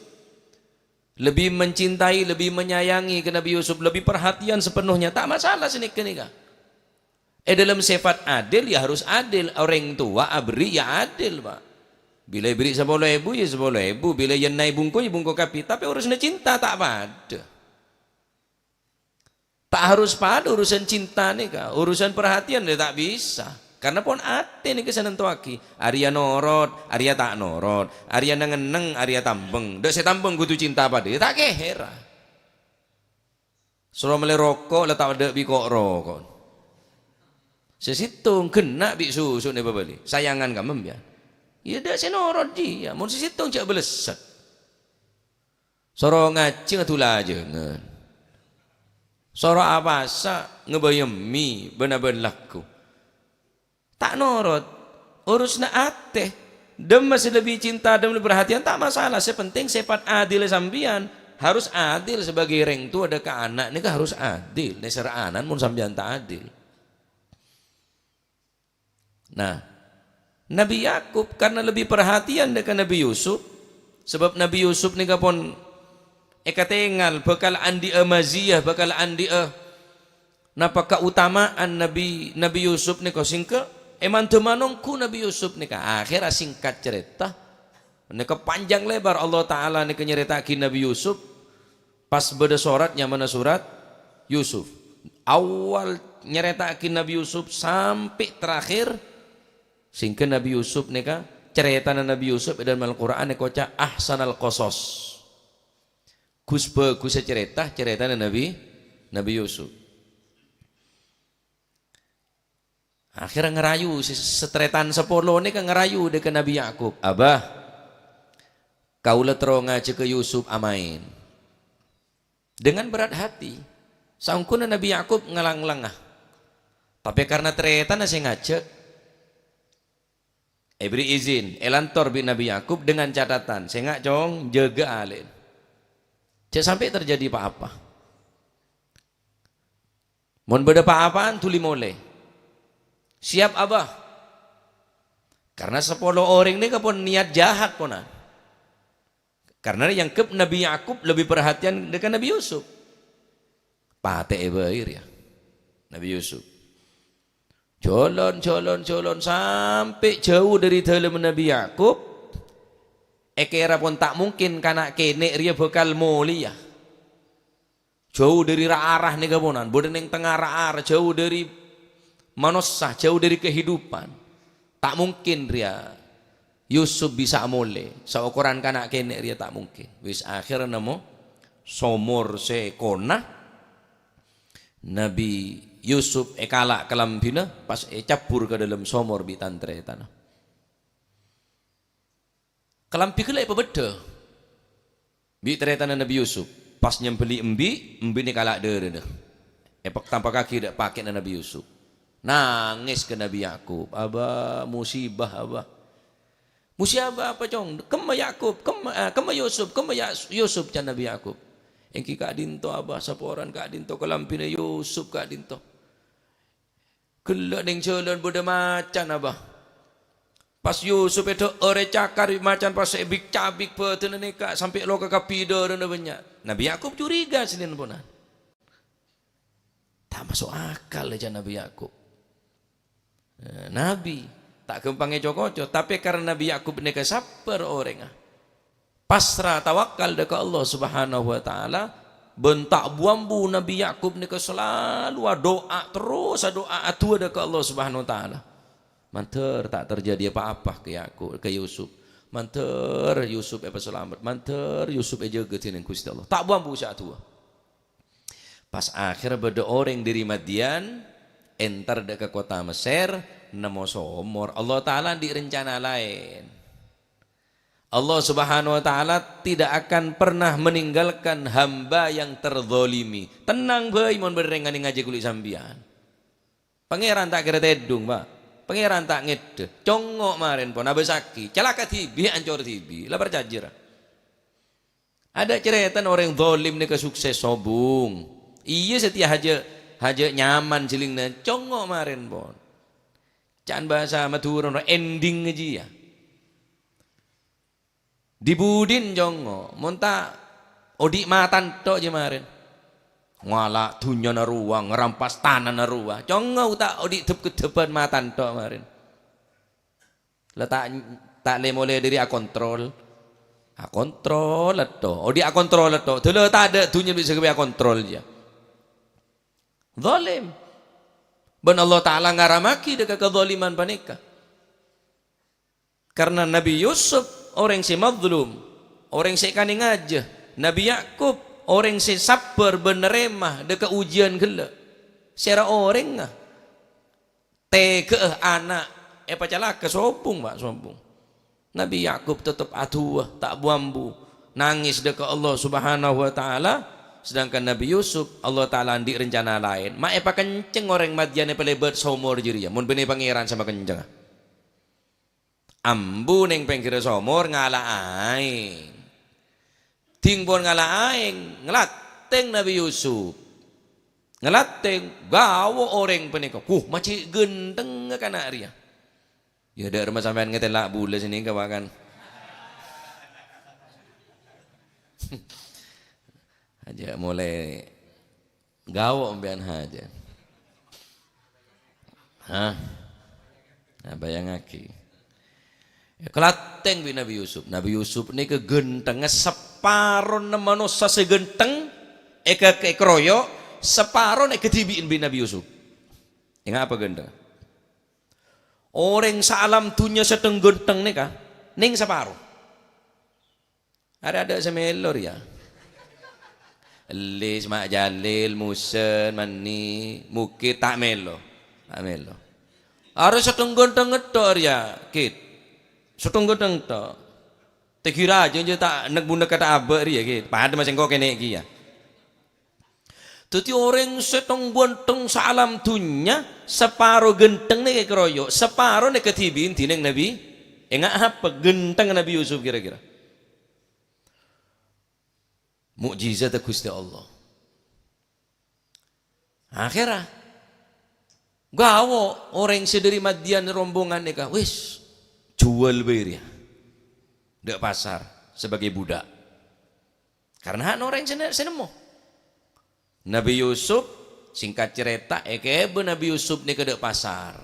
Lebih mencintai, lebih menyayangi ka Nabi Yusuf, lebih perhatian sepenuhnya. Ta' masalah sanèka nèka. È dâlem sifat adil, ya harus adil. Orèng towa aberri', ya adil, Pak. Bilâ èberri' sapolo èbu, ya sapolo èbu. Bilâ èyennai bungko, ya bungko kabbhi. Tapè urusanna cinta ta' padâ. Ta' harus padâ urusan cinta nèka. Urusan perhatian, ya ta' bisa. Karna pon atè nèka sè nantowaghi. Arèya norot, arèya ta' norot. Arèya neng-enneng, arèya tambeng. Dâ' sè tambeng kodhu cinta padâ, ya ta' kèra. Soro mellè roko', la ta' dâ' bi' ko' roko'. Sè sèttong ghenna' bi' susu nè pabâli. Sayangan ka mem, ya. Ya, dâ' sè norot jiyâ. Mon sè sèttong jhâ' bâlesset. Soro ngajhi ngadhu lajângan. Soro apasa ngabâyâ mè bân-abân lagghu. Ta' norot. Urusanna atè. Dâmma sè lebbi cinta, dâmma lebbi perhatian, ta' masalah. Sè penting sèpat adil sampèyan. Harus adil sebagai rèng towa dâ' ka ana' nèka harus adil. Nèser ana'na mon sampèyan ta' adil. Nah, Nabi Yakub karna lebbi perhatian dâ' ka Nabi Yusuf, sabâb Nabi Yusuf nèka pon èkatèngal bhâkal andi'â maziyah, bhâkal andi'â napa kaotama'an Nabi, Nabi Yusuf nèka sèngghâ èmandhâ manongghu Nabi Yusuf nèka. Akhèrra singkat carèta, nèka panjang lebar Allah Ta'ala nèka nyarèta'aghi Nabi Yusuf. Pas bâdâ sorat nyamana sorat Yusuf. Awwal nyarèta'aghi Nabi Yusuf sampè' terakhir, sèngghâ Nabi Yusuf nèka, carètana Nabi Yusuf è dâlem Al-Qur'an èkoca' ahsanal qasas. Ghus-bhâghussâ carèta, carètana Nabi, Nabi Yusuf. Akhèrra ngarayu, sè, sè tarètan sapolo nèka ngarayu dâ' ka Nabi Yakub, "Abah, kaulâ terro ngajhâghâ Yusuf amaèn." Dengan berat hati, saongghuna Nabi Yakub ngalanglengnga. Tapè karna tarètanna sè ngajhâk, èbèrri' izin, èlantor bi' Nabi Yakub dengan catatan, "Sènga', Cong, jâgâ alè'na. Jhâ' sampè' terjadi pa-apa." Mon bâdâ pa-apaan, dhuli molè. Siap, Abah. Karna sapolo orèng nèka pon niyat jahat, ponan. Karna èangghep Nabi Yakub lebbi parhatian dâ' ka Nabi Yusuf. Patè'è bhâi rèya Nabi Yusuf. Jhâlân, jhâlân, jhâlân, sampè' jhâu dâri dâlemma Nabi Yakub. Èkèra pon ta' mungkin kana' kènè' rèya bhâkal molèya. Jhâu dâri ra-, ara nèka ponan, bâdâ neng tengnga ra-, ara, jhâu dâri manossa, jhâu dâri kahidupan. Ta' mungkin rèya Yusuf bisa molè, saokoran kana' kènè' rèya ta' mungkin. Wis, akhèrra nemmo somor sè kona, Nabi Yusuf èkala' kalambhina, pas ècabbhur ka dâlem somor bi' tan-tarètanna. Kalambhi ghellâ' èpabâddhâ bi' tarètanna Nabi Yusuf. Pas nyambelli embi', embi'na èkala' dârâna. Èpaktampakaghi dâ' pakè'na Nabi Yusuf. Nangès ka Nabi Yakub, "Abah, musibah, Abah." "Musibah apa, Cong?" "Kemma Yakub, kemma, eh, kemma Yusuf, kemma Ya-, Yusuf," can Nabi Yakub. "Èngghi ka'dinto, Abah, saporana ka'dinto, kalambhina Yusuf ka'dinto." Ghellâ' neng jhâlân bâdâ macan, Abah. Pas Yusuf èdhâ'âr ècakar bi' macan, pas èbik-cabik bâdâna nèka sampè' loka kabbhi dârâna bânnya'. Nabi Yakub curiga sènèn ponan. Ta' maso' akal, ècan Nabi Yakub. Eh, Nabi ta' ghâmpang èco-koco, tapè karna Nabi Yakub nèka sabbhâr orèngnga. Pasra tawakkal dâ' ka Allah Subhanahu wa Ta'ala, bân ta' bu-ambu Nabi Yakub nèka salalu adu'a, terros adu'a, adu'a dâ' ka Allah Subhanahu wa Ta'ala. Mandhâr ta' terjadi apa-apa ka Yakub, ka Yusuf. Mandhâr Yusuf èpasalamet, mandhâr Yusuf èjâgâ dhinèng Ghustè Allah. Ta' bu-ambu sè adu'a. Pas akhèr bâdâ orèng dâri Madyan, èntar dâ' ka kottha Messer, nemmo somor. Allah Ta'ala andi' rencana laèn. Allah Subhanahu wa Ta'ala tidak akan pernah meninggalkan hamba yang terzalimi. Tennang bhâi mon bâdâ rèng nganè ngajhi ghuli sampèyan. Pangèran ta' kèra tèdung, Pak. Pangèran ta' ngèdhâ. Congngo' marèn pon, abâsaghi. Calaka dhibi', ancor dhibi'. La parcajâ, ra. Adâ' carètana orèng dholim nèka sukses sobung. Iyâ, satèya hajâ, hajâ nyaman jhâlingna, congngo' marèn pon. Can bhâsa Madhurâ, ending jiyâ. Di-budina congngo', mon ta' odi' matan tok jiyâ marèn. Ngala' dhunnyana rowa, ngarampas tanana rowa. Congngo' ta' odi' dhep-kedhebbhân matan tok marèn. La ta', ta' lè-molè dâri akontrol. Akontrol tok. Odi' akontrol tok. Dâlâ tadâ' dhunnya bisa ghâbây akontrol jiyâ. Zalim. Bân Allah Ta'ala ngaramaghi dâ' ka kadhâliman panèka. Karna Nabbhi Yusuf orèng sè mazlum, orèng sè èkanèngajâ. Nabbhi Yakub orèng sè sabbhâr bân narèma dâ' ka ujiyân ghellâ'. Sèra orèngnga tèghâ'â ana' èpacalaka, sobung, Pa', sobung. Nabbhi Yakub teptep adu'a, ta' bu-ambu, nangès dâ' ka Allah Subhanahu wa Ta'ala, sedangkan Nabbhi Yusuf, Allah Ta'ala andi' rencana laèn. Ma' èpakencèng orèng Madyan èpalèbât somor jârèya, mon bânnè Pangèran sè makencengnga. Ambu neng pèngghirra somor ngala' aèng. Ding pon ngala' aèng, nglatèng Nabbhi Yusuf. Nglatèng, ghawo orèng panèka. Huh, ma' cè' ghântengnga kana' rèya. Ya, dâ' remma sampèyan ngatèla' bulâ sè nèka, Pa', kan. Aja' molaè ghawo sampèyan aja. Hah? Nah, bhâjângaghi. Èklatèng bi' Nabbhi Yusuf. Nabbhi Yusuf nèka ghântengnga saparona manossa sè ghânteng èka-, èkaroyok, saparona èkadhibi'in bi' Nabbhi Yusuf. Enga' apa ghântengnga? Orèng saalam dhunnya sèttong ghânteng nèka, nèng saparo. Arè adâ' sè mèlo rèya. Ellis, Ma' Jalil, Musen, Mani, Mukit, ta' mèlo. Ta' mèlo. Arè sèttong ghânteng ngetto' rèya, Kit. Sèttong ghânteng ngetto'. Tèghira aja, jâ' ta' nek-buneka ta' abâ' rèya, Kit. Padâ ma' sèngko' kènè' kèya. Dhâddhi orèng sèttong ghânteng saalam dhunnya, saparo ghânteng nèka èkaroyok, saparo nèka dhibi'in dhinèng Nabbhi. Enga' apa ghânteng Nabbhi Yusuf kira-kira? Mukjizat Ghustè Allah. Akhèrra, ghawo orèng sè dâri Madyan rombongan nèka, wis, juwâl bhâi rèya. Dâ' pasar sebagai budak. Karna han orèng sè ne-, sè nemmo. Nabbhi Yusuf, singkat carèta, èkèbâ Nabbhi Yusuf nèka dâ' pasar.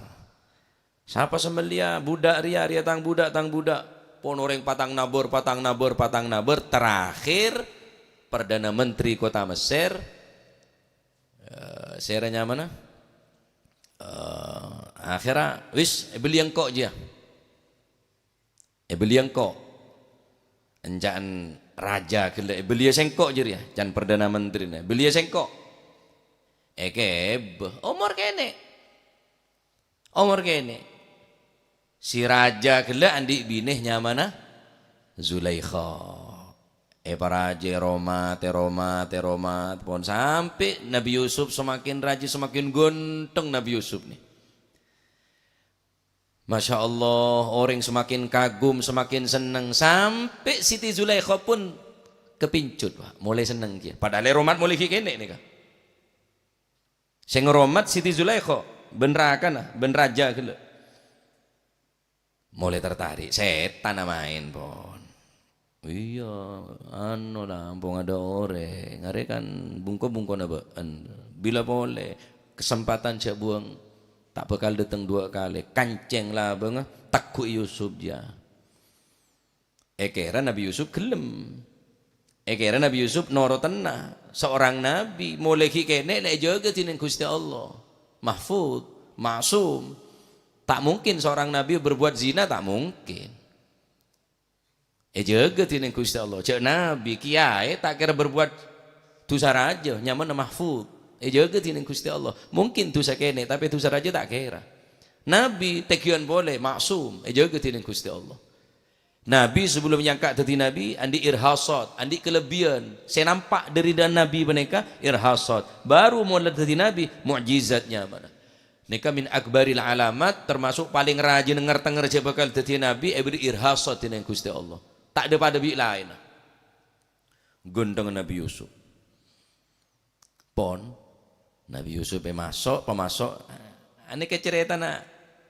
Sapa sè mellèya budak rèya? Rèya tang budak, tang budak. Pon orèng patang nabor, patang nabor, patang nabor. Terakhir, Perdana Menteri Kota Mesir, eh, sèra nyamana? Eh, akhèrra, wis, èbelliyâ engko' jiyâ. Èbelliyâ engko'. Enca'an raja ghellâ' èbelliyâ sèngko' jârèya, can Perdana Menterina. Èbelliyâ sèngko'. Èkèbâ. Omor kènè'. Omor kènè'. Si raja ghellâ' andi' binè nyamana Zulaikha. Èparajâ, èromat, èromat, èromat. Pon sampè' Nabbhi Yusuf semakin rajâ, semakin ghânteng Nabbhi Yusuf nè. Masya Allah, orèng semakin kagum, semakin senneng. Sampè' Siti Zulaikha pon kapincut, Pak. Molaè senneng kèya. Padahal èromat molaè ghi' kènè' nèka. Sè ngèromat Siti Zulaikha, bân rakana, bân raja ghellâ'. Molaè tertarik, sètanna maèn, pon. Iyâ, anu la, ampon adâ' orèng. Arè kan bungko-bungkona bâ'ân. Bilâ polè, kesempatan jhâ' buwâng. Ta' bhâkal dâteng duwâ' kalè. Kancèng labângnga, tegghu'i Yusuf, jiyâ. Èkèra Nabbhi Yusuf ghellem. Èkèra Nabbhi Yusuf norotanna. Seorang nabbhi, molaè ghi' kènè' la èjâgâ dhinèng Ghustè Allah. Mahfud, ma'sum. Ta' mungkin seorang nabbhi berbuat zina, ta' mungkin. Èjâgâ dhinèng Ghustè Allah. Jhâ' nabbhi, kiyaè ta' kèra berbuat dhusa rajâ, nyamana mahfud. Èjâgâ dhinèng Ghustè Allah. Mungkin dhusa kènè', tapè dhusa rajâ ta' kèra. Nabbhi tènggiyân polè, ma'sum, èjâgâ dhinèng Ghustè Allah. Nabbhi sabellumma nyangka dhâddhi nabbhi, andi' irhasat, andi' kalebbiyân, sè nampa' dâri dâ-, nabbhi panèka irhasat. Baru mola dhâddhi nabbhi, mukjizat nyamana. Nèka min akbaril alamat, termasuk palèng rajâna ngèr-tengngèr jhâ' bhâkal dhâddhiyâ nabbhi, èberri' irhasat dhinèng Ghustè Allah. Ta' dâ-padâ bi' laènna. Ghânteng Nabbhi Yusuf. Pon, Nabbhi Yusuf èmaso', pamaso'. Anèka carètana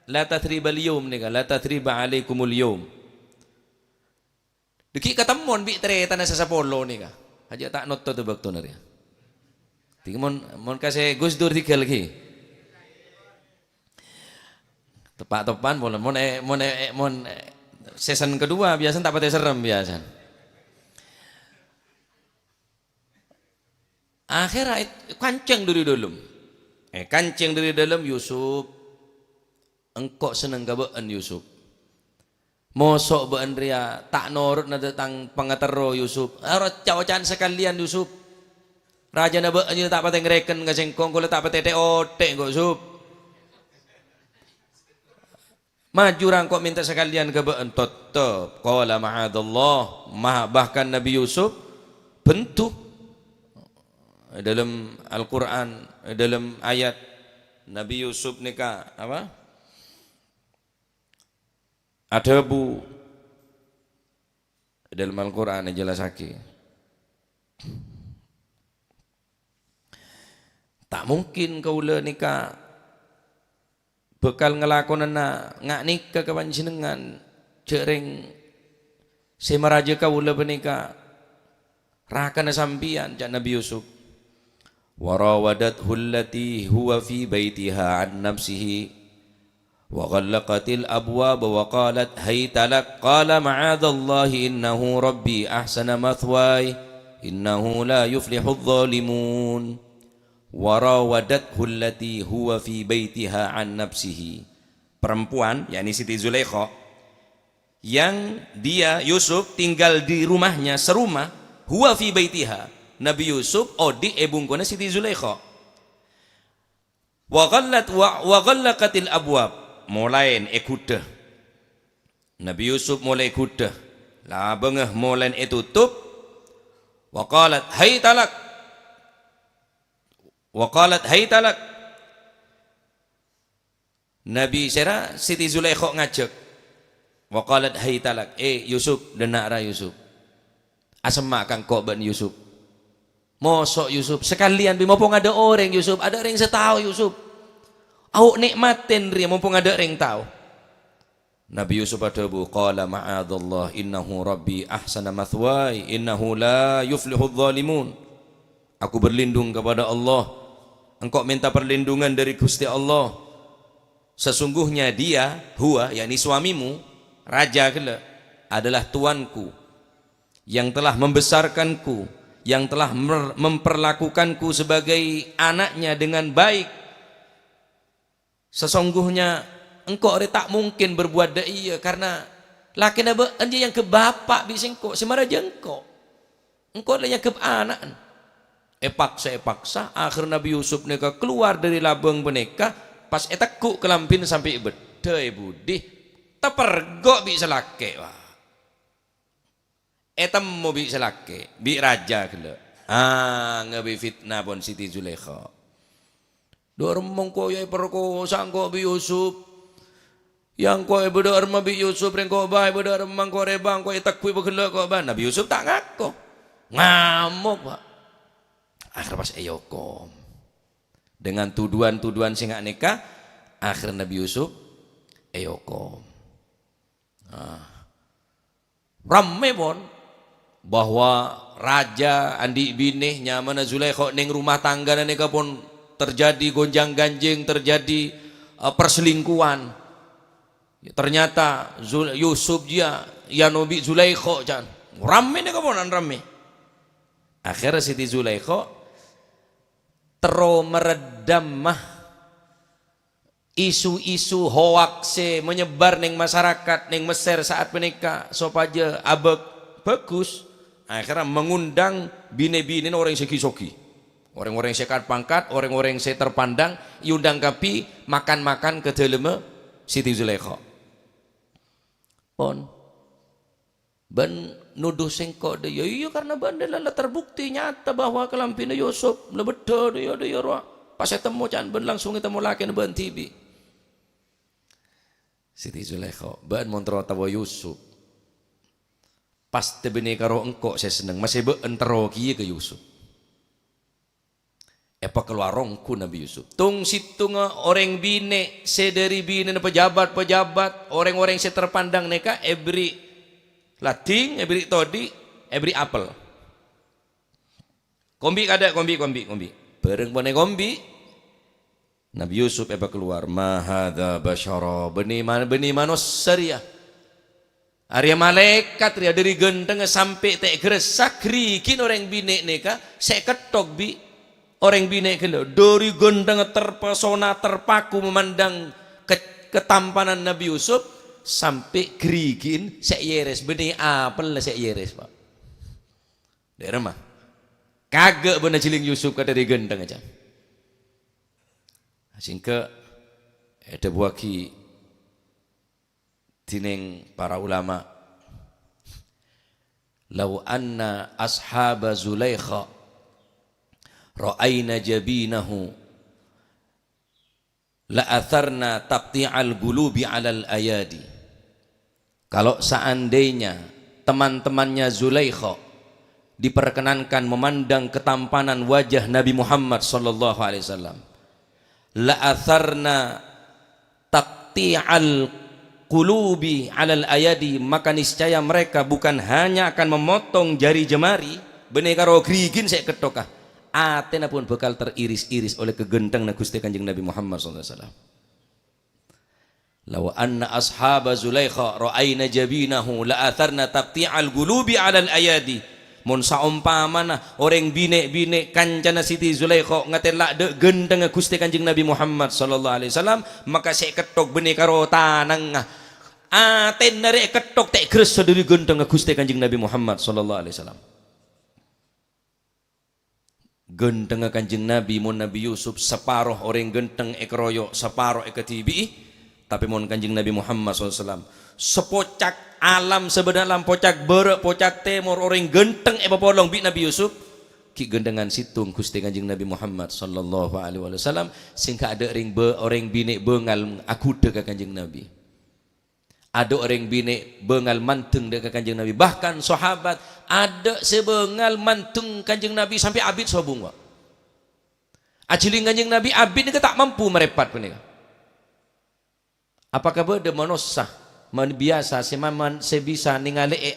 la tatsribal yaum nèka, la tatsriba alaikumul yaum. Dhâggi' katemmon bi' tarètanna sè sapolo nèka. Aja' ta' notto' bâktona rèya. Dhâggi' mon, mon ka sè Gus Dur dhigghâl ghi. Teppa'-teppa'an pon, mon, eh, mon, eh, mon, eh, season kedua biyasana ta' patè serrem biyasana. Akhèrra èt-, kancèng dâri dâlem. Èkancèng dâri dâlem, "Yusuf, engko' senneng ka bâ'en, Yusuf. Moso' bâ'en rèya ta' noro'na dâ-, tang pangaterro, Yusuf. Aro ca-oca'an sakalèyan, Yusuf. Rajâna bâ'en rèya ta' patè ngrèken ka sèngko', engko' la ta' patè thè-othè engko', Sup." Maju ra engko' mènta sakalèyan ka bâ'en, tettep. Qala ma'adzallah. Ma-, bahkan Nabi Yusuf bhendhu. È dâlem Al-Qur'an, è dâlem ayat Nabi Yusuf nèka, apa? Adhâbu, è dâlem Al-Qur'an èjellassaghi. Ta' mungkin kaulâ nèka bhâkal ngalakonana nga'-, nèka ka panjhennengngan, jhâ' rèng sè marajâ kaulâ panèka rakana sampèyan, ca'na Nabi Yusuf. "Wa rawadathu allati huwa fi baitiha an nafsihi, wa ghallaqatil abwaba wa qalat hayta lak, qala ma'adzallahi innahu rabbi ahsana mathwaya, innahu la yuflihudz dzalimun." "Wa rawadathu allati huwa fi baitiha an nafsihi." Perempuan, yakni Siti Zulaikha, yang dia, Yusuf, tinggal di rumahnya serumah, huwa fi baitiha. Nabi Yusuf odi' è bungkona Siti Zulaikha. Wa ghallat-, wa, wa ghallaqatil abwab. Molaèn èghudhâ. Nabi Yusuf molaè èghudhâ. Labângnga molaèn ètotop. Wa qalat, "Hayta lak." Wa qalat, "Hayta lak." Nabi sèra Siti Zulaikha ngajhâk. Wa qalat, "Hayta lak." "Eh, Yusuf, dhenna' ra, Yusuf. Asemma' ka engko' bâ'na, Yusuf. Moso', Yusuf. Sakalèyan bi' mompong adâ' orèng, Yusuf. Adâ' orèng sè tao, Yusuf. Ao' nè'matèn rèya mompong adâ' orèng tao." Nabi Yusuf adhâbu, "Qala ma'adzallah, innahu rabbi ahsana mathwaya, innahu la yuflihudz dzalimun." "Aku berlindung kepada Allah." Engko' mènta perlindungan dâri Ghustè Allah. "Sesungguhnya dia," huwa, yakni suamimu, raja ghellâ', "adalah tuanku, yang telah membesarkanku, yang telah mer-, memperlakukanku sebagai anaknya dengan baik." Sasongguhnya engko' rè ta' mungkin berbuat dâ' iyâ, karna lakèna bâ'na jiyâ èangghep bapa' bi' sèngko', sè marajâ engko'. Engko' la èangghep ana'na. Èpaksa-èpaksa, akhèr Nabi Yusuf nèka kalowar dâri labâng panèka, pas ètegghu' kalambhina sampè' beddhâ è budi, tapergok bi' sè lakè', wah. Ètemmo bi' sè lakè', bi' raja ghellâ'. Ah, ngabâi fitna pon Siti Zulaikha. "Dâ' remma engko' ya èparkosa engko' bi' Yusuf. Ya engko' èbâdâ' remma bi' Yusuf, rèng ko' bâ èbâdâ' remma engko' rèbâ, engko' ètegghu'i paghellâ' ko' bâ." Nabi Yusuf ta' ngako. Ngamok, Pak. Akhèr pas èokom. Dengan tuduhan-tuduhan sè nga' nèka, akhèr Nabi Yusuf èokom. Nah, rammè pon bahwa raja andi' binè nyamana Zulaikha neng rumah tanggana nèka pon terjadi gonjang-ganjing, terjadi, eh, perselingkuhan. Ya, ternyata Zul-, Yusuf jiyâ èyano bi' Zulaikha, can. Rammè nèka pon rammè. Akhèrra Siti Zulaikha terro mereddamma isu-isu hoaks sè menyebar neng masarakat neng Messer saat panèka sopajâ abâg-, bagus, akhèrra mengundang binè-binèna orèng sè ghi-sogi. Orèng-orèng sè kat-pangkat, orèng-orèng sè terpandang, èondang kabbhi makan-makan ka dâlemma Siti Zulaikha. Pon. Bân nodhu sèngko' dâ' iyâ, iyâ, karna bân la, la terbukti nyata bahwa kalambhina Yusuf la beddhâ dâ' iyâ, dâ' iyâ rowa. Pas ètemmo can bân langsung ètemmo lakèna bân dhibi'. Siti Zulaikha, "Bân mon terro taowa Yusuf, pastè bânnè karo engko' sè senneng, maskè bâ'en terro kèya ka Yusuf." Èpakalowar ongghu Nabi Yusuf. Tong-sèttonga orèng binè' sè dâri binèna pejabat-pejabat, orèng-orèng sè terpandang nèka èberri' lading, èberri' todi', èberri' apel. Kombi' kadâ', kombi', kombi', kombi'. Bârâng pon èkombi', Nabi Yusuf èpakalowar, "Ma hadza basyara, bânnè man-, bânnè manossa rèya." Arèya malaèkat rèya dâri ghântengnga sampè' tè' ghâressa, ghârighin orèng binè' nèka sè èketthok bi' Orèng binè' ghellâ', dhâri ghântengnga terpesona, terpaku memandang ke-, ketampanan Nabi Yusuf, sampè' ghârighina sè èyèrès, bânnè apella sè èyèrès, Pak. Dâ'remma. Kaghâ' bân ajhilling Yusuf ka dhâri ghântengnga, jhâ'. Sèngghâ èdhâbuwâghi dhinèng para ulama, "Lau anna ashaba Zulaikha ra'aina jabinahu la atharna taqti'al qulubi 'alal ayadi." Kalau seandainya teman-temannya Zulaikha diperkenankan memandang ketampanan wajah Nabi Muhammad sallallahu alaihi wasallam, la atharna taqti'al qulubi 'alal ayadi, maka niscaya mereka bukan hanya akan memotong jari jemari, bânnè karo ghârighina sè èkettoka, atèna pon bhâkal teriris-iris oleh kaghântengnga Ghustè Kanjeng Nabi Muhammad sallallahu alaihi wasallam. "Lau anna ashaba Zulaikha ra'aina jabinahu la atharna taqti'al qulubi 'alal ayadi." Mon saompamana orèng binè'-binè' kancana Siti Zulaikha ngatèla' dâ' ghântengnga Ghustè Kanjeng Nabi Muhammad sallallahu alaihi wasallam, maka sè èkettok bânnè karo tanangnga. Atèna rè èkettok ta' ghârassa dhâri ghântengnga Ghustè Kanjeng Nabi Muhammad sallallahu alaihi wasallam. Ghântengnga Kanjeng Nabi, mon Nabi Yusuf, saparo orèng ghânteng èkaroyo', saparo èkadhibi'i. Tapè mon Kanjeng Nabi Muhammad sallallahu alaihi wasallam, sapocak alam, sabâdhâna alam, pocak bârâ', pocak tèmor, orèng ghânteng èpapolong bi' Nabi Yusuf, ghi' ghântengngan sèttong Ghustè Kanjeng Nabi Muhammad sallallahu alaihi wasallam, sèngghâ adâ' rèng bâ-, orèng binè' bângal aghudhâ ka Kanjeng Nabi. Adâ' orèng binè' bângal mandeng dâ' ka Kanjeng Nabi. Bahkan sahabat adâ' sè bângal mandeng Kanjeng Nabi sampè' abit sobung, Pak. Ajhilling Kanjeng Nabi abit nèka ta' mampu marèpat panèka. Apakah bâdâ manossa man-, biyasa sè maman-, sè bisa nèngalè'è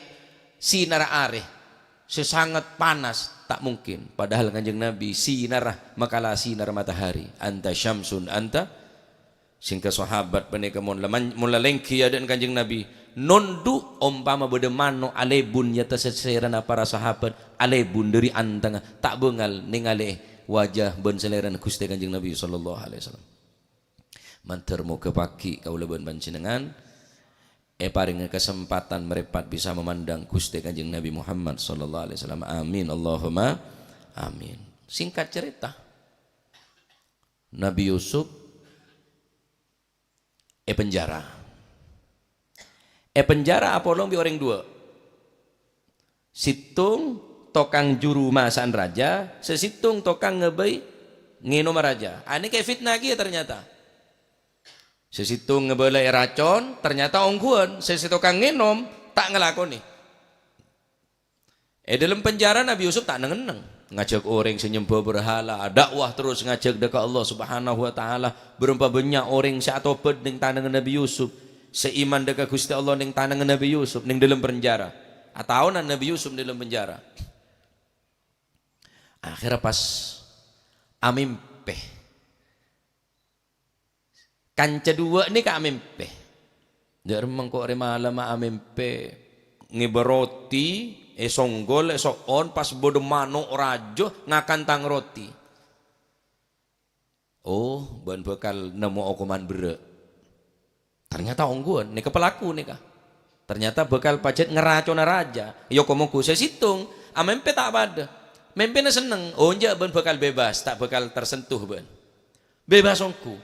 sinarra arè sè sanget panas? Ta' mungkin. Padahal Kanjeng Nabi sinarra makala sinar matahari. "Anta syamsun, anta." Sèngghâ sahabat panèka mon la man-, mon la lèngghi è adâ'na Kanjeng Nabi, nondhu', ompama bâdâ mano' alèbun è attas sèsèrana para sahabat, alèbun dâri antengnga, ta' bângal nèngalè'è wajah bân salèrana Ghustè Kanjeng Nabi sallallahu alaihi wasallam. Mandhâr moghâ paghi' kaulâ bân panjhennengngan èparèngè kasempadhân marèpat bisa mamandhâng Ghustè Kanjeng Nabi Muhammad sallallahu alaihi wasallam. Amin, Allahumma amin. Singkat cerita, Nabi Yusuf è penjara. È penjara apolong bi' orèng duwâ'. Sèttong tokang juru masa'an rajâ, sè sèttong tokang ngabây ngènoma rajâ. Anèka èfitnah kèya ternyata. Sè sèttong ngabâlâi racon, ternyata ongghuwân. Sè, sè tokang ngènom ta' ngalakonè. È dâlem penjara Nabi Yusuf ta' neng-enneng. Ngajhâk orèng sè nyembâ berhala, adâkwah terros ngajhâk dâ' ka Allah Subhanahu wa Ta'ala. Bârâmpa bânnya' orèng sè atobât neng tanangnga Nabi Yusuf. Sè iman dâ' ka Ghustè Allah neng tanangnga Nabi Yusuf, neng dâlem penjara. Ataonan Nabi Yusuf neng dâlem penjara. Akhèrra pas amèmpè. Kanca duwâ' nèka amèmpè. Dâ' remma engko' rè malemma amèmpè ngèbâ roti, è songgol, è so'on, pas bâdâ mano' rajâ ngakan tang roti. Oh, bâ'na bhâkal nemmo okoman berrâ'. Ternyata ongghuwân, nèka pelaku nèka. Ternyata bhâkal pajhât ngaracona rajâ. Iyâ, ko-, mongghu sè sèttong, amèmpè ta' padâ. Mèmpèna senneng, oh, enjâ' bâ'na bhâkal bebas, ta' bhâkal tersentuh bâ'na. Bebas ongghu.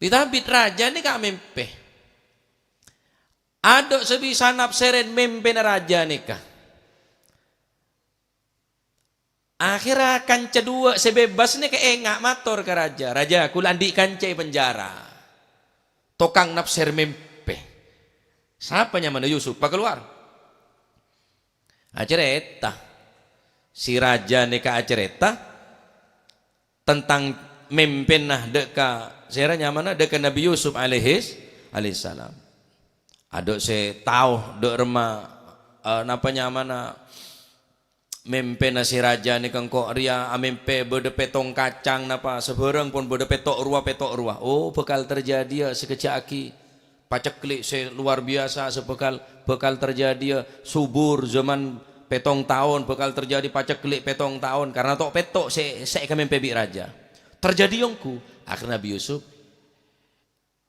Bit-abit rajâ nèka amèmpè. Adâ' sè bisa nafsèrè mèmpèna rajâ nèka. Akhèrra kanca duwâ' sè bebas nèka enga' mator ka rajâ, "Rajâ, kaulâ andi' kanca è penjara. Tokang nafsèr mèmpè." "Sapa nyamana?" "Yusuf." "Pakalowar." Acarèta. Si rajâ nèka acarèta tentang mèmpèna dâ' ka, sèra nyamana, dâ' ka Nabi Yusuf alaihis-, alaihissalam. Adâ' sè tao dâ' remma, eh, napa nyamana mèmpèna si rajâ nèka engko' rèya amèmpè bâdâ pèttong kacang napa sabârâng pon bâdâ pètto' rowa, pètto' rowa. Oh, bhâkal terjadiyâ sè kejjhâ'aghi. Paceklik sè luar biasa sè bhâkal, bhâkal terjadiyâ subur zaman Pètto' taon bhâkal terjadi pacekli' pètto' taon karena to'-pètto' sè, sè èkamèmpè bi' rajâ. Terjadi ongghu, akhèrra Nabi Yusuf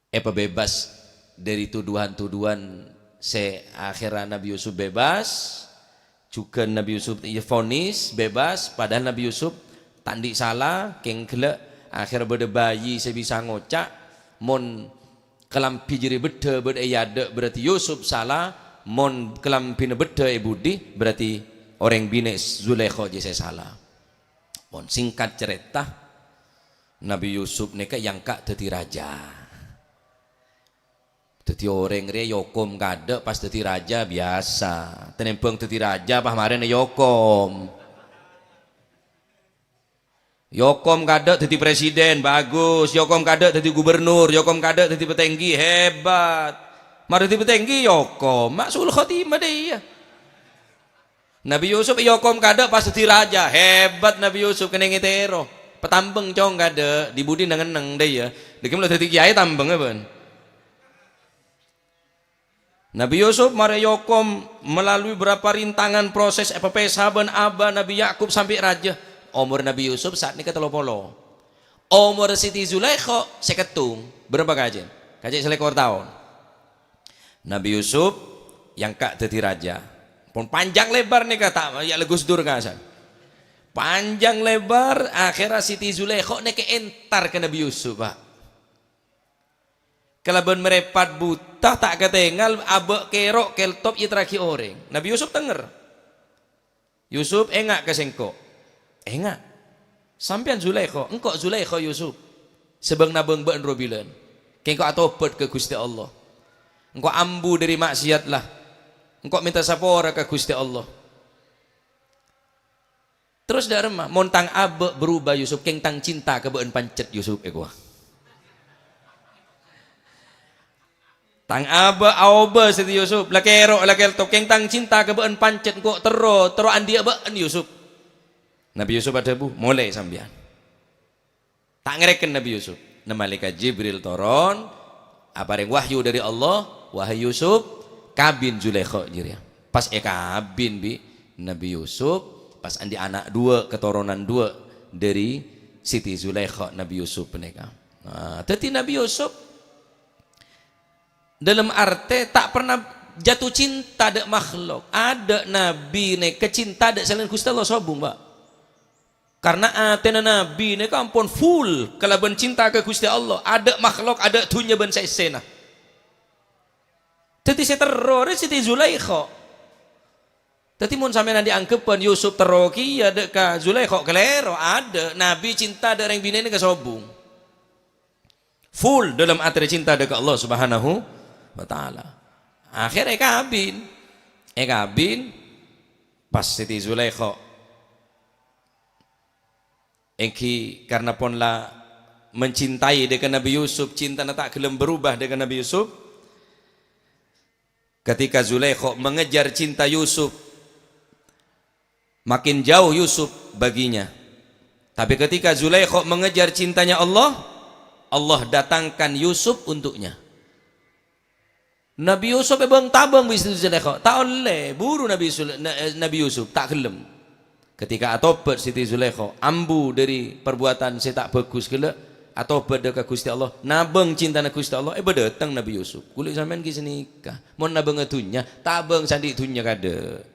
èpabebas dhâri tuduhan-tuduhan sè akhèrra Nabi Yusuf bebas, jhughân Nabi Yusuf èvonis bebas, padahal Nabi Yusuf ta' andi' sala, kèng ghellâ' akhèrra bâdâ bayi sè bisa ngoca', mon kalambhi jârèya bâddhâ bâdâ è adâ', berarti Yusuf sala, mon kalambhina bâddhâ è budi, berarti orèng binè' Zulaikha jiyâ sè sala. Mon singkat carèta, Nabi Yusuf nèka èangka' dhâddhi rajâ. Dhâddhi orèng rèya èokom kaadâ' pas dhâddhi rajâ biyasa. Tanèmbhâng dhâddhi rajâ pas marèna èokom. Èokom kaadâ' dhâddhi presiden, bagus. Èokom kaadâ' dhâddhi gubernur, èokom kaadâ' dhâddhi patèngghi, hebat. Marè dhâddhi patèngghi, èokom. Ma' su'ul khotimah dhâ' iyâ. Nabi Yusuf èokom kaadâ' pas dhâddhi rajâ. Hebat Nabi Yusuf, kennèng ètèro. Patambâng cong kaadâ', di budi neng-enneng dhâ' iyâ. Dhâggi' mèlo dhâddhi kèyaè tambângnga bân. Nabi Yusuf marè èokom melalui berapa rintangan proses èpapèsa bân aba Nabi Yakub sampè' rajâ. Omor Nabi Yusuf sa'at nèka tello polo. Omor Siti Zulaikha sèketto. Berapa kacèn? Kacè' salèkor taon. Nabi Yusuf èangka' dhâddhi rajâ. Pon panjang lebar nèka ta' ya' la Gus Dur ka'assan. Panjang lebar, akhèrra Siti Zulaikha nèka èntar ka Nabi Yusuf, Pak. Kalabân marèpat buta, ta' katèngal, abâ' kèro', kèltop, èyatèrraghi orèng. Nabi Yusuf tèngèr. "Yusuf, enga' ka sèngko'." "Enga'." "Sampèyan Zulaikha?" "Engko' Zulaikha, Yusuf. Sè bâng-nabâng bâ'na rowa bilân. Kèng engko' atobhât ka Ghustè Allah. Engko' ambu dhâri ma'siyat la. Engko' mènta sapora ka Ghustè Allah." Terros dâ' remma, "Mon tang abâ' berubah, Yusuf, kèng tang cinta ka bâ'na pancet, Yusuf," èkowa. "Tang abâ' aobâ, Siti Yusuf, la kèro', la kèltop, kèng tang cinta ka bâ'na pancet engko' terro, terro andi'â bâ'na, Yusuf." Nabi Yusuf adhâbu, "Molè sampèyan. Ta' ngèrèken Nabi Yusuf." Nè malaèkat Jibril toron, aparèng wahyu dhâri Allah, "Wahai Yusuf, kabin Zulaikha jârèya." Pas èkabin bi' Nabi Yusuf, pas andi' ana' duwâ', katoronan duwâ' dhâri Siti Zulaikha Nabi Yusuf panèka. Nah, dhâddhi Nabi Yusuf Dâlem artè ta' pernah jatuh cinta dâ' makhlok. Adâ' nabi nèka cinta dâ' salaèn Ghustè Allah sobung, Pak. Karna atèna nabi nèka ampon full kalabân cinta ka Ghustè Allah. Adâ' makhlok, adâ' dhunnya bân saèssèna. Dhâddhi sè terro rè Siti Zulaikha. Dhâddhi mon sampèyan andi' anggheppan Yusuf terro kèya dâ' ka Zulaikha, kalèro. Adâ', nabi cinta dâ' rèng binèna nèka sobung. Full dâlem atèrè cinta dâ' ka Allah Subhanahu wa Ta'ala. Akhèr èkabin. Èkabin, pas Siti Zulaikha èngghi karna pon la mencintai dâ' ka Nabi Yusuf, cintana ta' ghellem berubah dâ' ka Nabi Yusuf. Ketika Zulaikha mengejar cinta Yusuf, makin jauh Yusuf baginya. Tapi ketika Zulaikha mengejar cintanya Allah, Allah datangkan Yusuf untuknya. Nabi Yusuf èbâng-tabâng bi' Siti Zulaikha. Ta' ollè, buru Nabi Sul-, Na-, eh, Nabi Yusuf, ta' ghellem. Ketika atobhât Siti Zulaikha, ambu dâri parbuatan sè ta' bhâghus ghellâ', atobhât dâ' ka Ghustè Allah, nabâng cintana Ghustè Allah, èbâ dâteng Nabi Yusuf. Kulâ sampèyan ghi' sanèka. Mon nabângnga dhunnya, tabâng sè andi' dhunnya kaadâ'.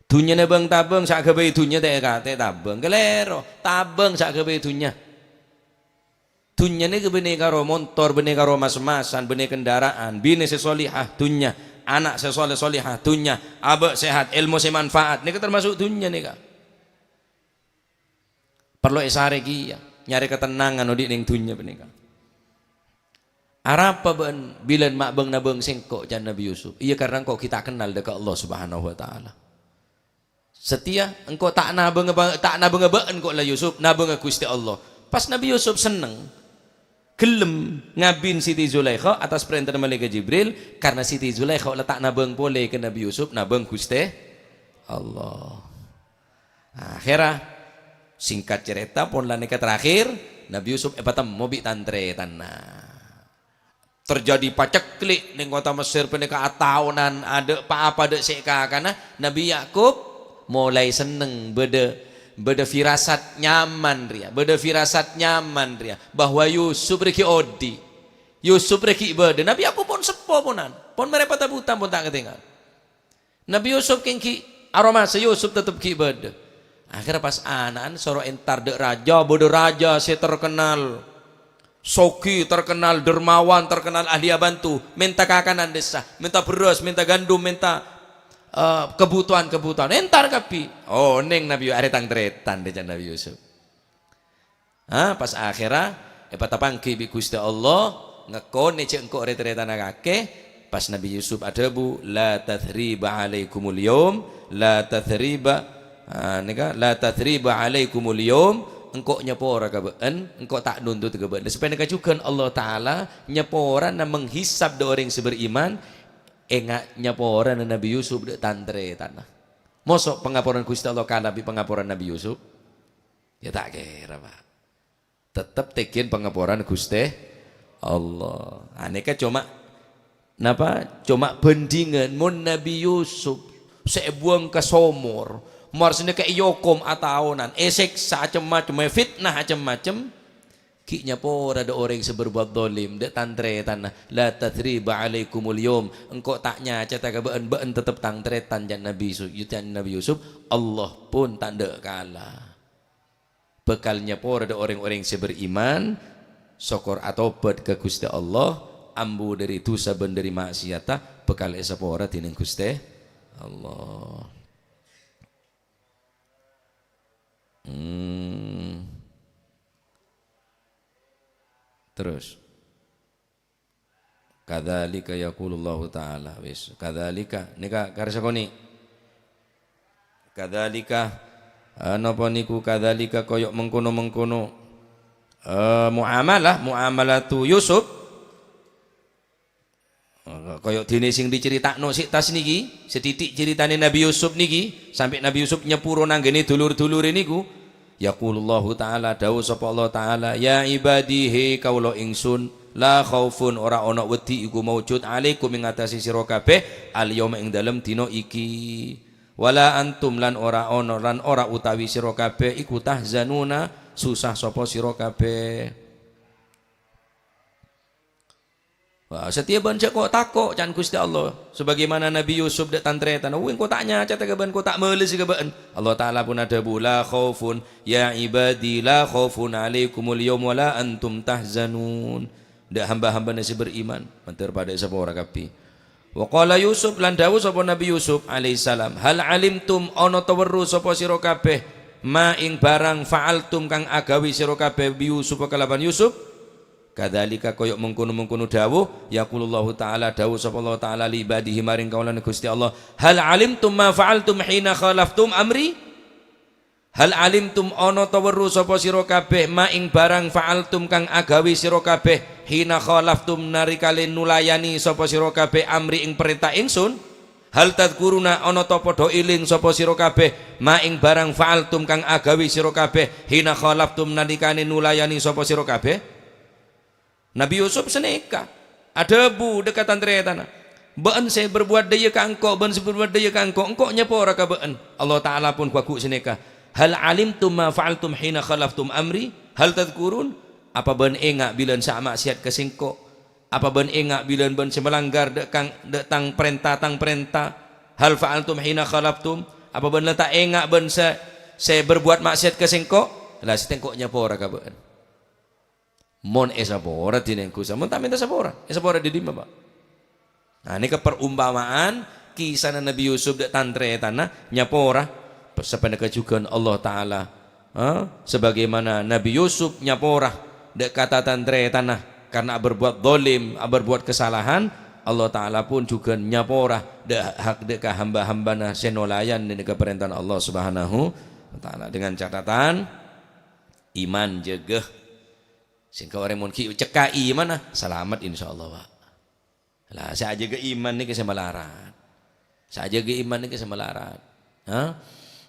Dhunnyana bâng-tabâng, sè aghâbây dhunnya ta' èka-, ta' ètabâng. Kalèro, tabâng sè aghâbây dhunnya. Dhunnya nèka bânnè karo montor, bânnè karo mas-masan, bânnè kendaraan, binè sè solihah, dhunnya, ana' sè soleh solihah, dhunnya, abâ' sehat, èlmo sè manfaat, nèka termasuk dhunnya nèka. Parlo èsarè kèya, nyarè katennangan odi' neng dhunnya panèka. "Arapa bâ'na bilân ma' bâng-nabâng sèngko'?" ca'na Nabi Yusuf. "Iyâ, karna engko' ghi' ta' kennal dâ' ka Allah Subhanahu wa Ta'ala. Satèya engko' ta' nabângnga ba-, ta' nabângnga bâ'na engko' la Yusuf, nabângnga Ghustè Allah." Pas Nabi Yusuf senneng, ghellem ngabin Siti Zulaikha atas parèntana Malaèkat Jibril, karna Siti Zulaikha la ta' nabâng polè ka Nabi Yusuf, nabâng Ghustè Allah. Akhèrra, singkat carèta, pon la nèka terakhir, Nabi Yusuf èpatemmo bi' tan-tarètanna. Terjadi paceklik neng kota Mesir paneka ataonan, adha' pa-apa, adha' se ekakana. Nabi Yakub molae senneng, badha, badha firasat nyaman reya, badha firasat nyaman reya bahwa Yusuf re gi' odhi'. Yusuf re gi' badha. Nabi Yakub pon seppo ponan, pon marepota buta, pon ta' ngatengal. Nabi Yusuf keng gi' aromasa, Yusuf tettep gi' badha. Akhirnya pas ana'an soro entar dha' raja, badha raja se terkenal sogi, terkenal dermawan, terkenal ahli bantu, menta kakanan dissa, menta beras, menta gandum, menta, eh, kebutuhan-kebutuhan, entar kabbi. Oneng Nabi Yu-, "Are tang taretan," dhecan Nabi Yusuf. Ha, pas akhera epatapanggi bi' Guste Allah, ngakone ja' engko' re-taretanna kake. Pas Nabi Yusuf adhabu, "La tathriba alaikumul yaum, la tathriba," ha, neka, "La tathriba alaikumul yaum," engko' nyapora ka ba'en, engko' ta' nuntut ka ba'en. Sapaneka jugan Allah Ta'ala nyaporana menghisab dha' oreng se beriman, enga' nyaporana Nabi Yusuf dha' tan-taretanna. Moso' pangaporan Guste Allah kala bi' pangaporan Nabi Yusuf? Ya ta' kera, Pak. Tettep tegen pangaporan Guste Allah. Aneka coma, napa? Coma bandingan, mon Nabi Yusuf se ebuwang ka somor, marsane ka eokom ataonan, eseksa acem-macem, efitnah acem-macem, gi' nyapora dha' oreng se berbuat dolim, dha' tan-taretanna, "La tathriba alaikumul yaum," engko' ta' nyacata ka ba'en, ba'en tettep tang-taretan, can Nabi Su-, can Nabi Yusuf, Allah pon ta' dha' kala. Bakal nyapora dha' oreng-oreng se beriman, sokor atobat ka Guste Allah, ambu dhari dusa ban dhari ma'siyata, bakal esapora dening Guste Allah. Hmm. Terus. Kadzalika yaqulullahu ta'ala. Wis, kadzalika. Neka karsa koni. Kadzalika, eh, napa niku kadzalika koyo mengkono-mengkono, eh, muamalah, muamalatu Yusuf. Eh, koyo dene sing dicerita'no se tas niki, sedhidhik ceritane Nabi Yusuf niki, sampe' Nabi Yusuf nyapuro nanggene dulur-dulure niku. Yaqulullahu ta'ala, dawuh sapa Allah Ta'ala, "Ya ibadi, he kaula ingsun, la khaufun, ora ana wedi iku maujud, alaikum ing atase sira kabeh, al yauma ing dalem dina iki. Wala antum, lan ora ana, lan ora utawi sira kabeh iku tahzanuna, susah sapa sira kabeh." Wah, sateya bâ'na ja' ko'-tako', can Guste Allah. Sebagaimana Nabi Yusuf dha' tan-taretan, "Weng, ko' ta' nyacata ka bâ'na, ko' ta' malese ka bâ'na." Allah Ta'ala pun adhabu, "La khaufun, ya ibadi, la khaufun alaikumul yaum wa la antum tahzanun." Dha' hamba-hambana se beriman, mandhâr padha sapora kabbi. Wa qala Yusuf, lan dawuh sapa Nabi Yusuf alaihissalam, "Hal alimtum, ana ta' weruh sapa sira kabeh, ma ing barang fa'altum kang agawe sira kabeh bi Yusuf kalaban Yusuf?" Kadzalika, kaya mengkono-mengkono dawuh, yaqulullahu ta'ala, dawuh sapa Allah Ta'ala li ibadihi maring kaulane Gusti Allah, "Hal alimtum ma fa'altum hina khalaftum amri?" Hal alimtum, ana ta' weruh sapa sira kabeh, ma ing barang fa'altum kang agawe sira kabeh, hina khalaftum nalika le nulayani sapa sira kabeh amri ing parenta ingsun? Hal tadzkuruna, ana ta' padha eling sapa sira kabeh, ma ing barang fa'altum kang agawe sira kabeh, hina khalaftum nalikane nulayani sapa sira kabeh? Nabi Yusuf saneka adhabu dha' ka tan-taretanna, "Bâ'na se berbuat dâjâ ka engko', bâ'na se berbuat dâjâ ka engko', engko' nyapora ka bâ'na." Allah Ta'ala pun ghuwâghu' saneka, "Hal alimtum ma fa'altum hina khalaftum amri? Hal tadzkurun? Apa bâ'na enga' bilâna sa' ma'siyat ka sengko'? Apa bâ'na enga' bilâna bâ'na se malanggar dha' kang, dha' tang parenta, tang parenta? Hal fa'altum hina khalaftum? Apa bâ'na la ta' enga' bâ'na se, se berbuat ma'siyat ka sengko'? La, sengko' nyapora ka bâ'na." Mon esapora dineng Gusti, mon ta' menta sapora, esapora dhi' dimma, Pak? Nah, neka perumpamaan kisana Nabi Yusuf dha' tan-taretanna nyapora, sapaneka jugan Allah Ta'ala, ha? Sebagaimana Nabi Yusuf nyapora dha' ka tan-taretanna karena berbuat dolim, berbuat kesalahan, Allah Ta'ala pun jugan nyapora dha', hak dha' ka hamba-hambana se nolayan neka parentana Allah Subhanahu wa Ta'ala. Dengan catatan, iman jaga. Sehingga orèng mon ghi' cekka' imanna, salamet insyaallah, Pak. Lah, sè ajâgâ iman nèkè sè malarat. Sè ajâgâ iman nèkè sè malarat. Ha?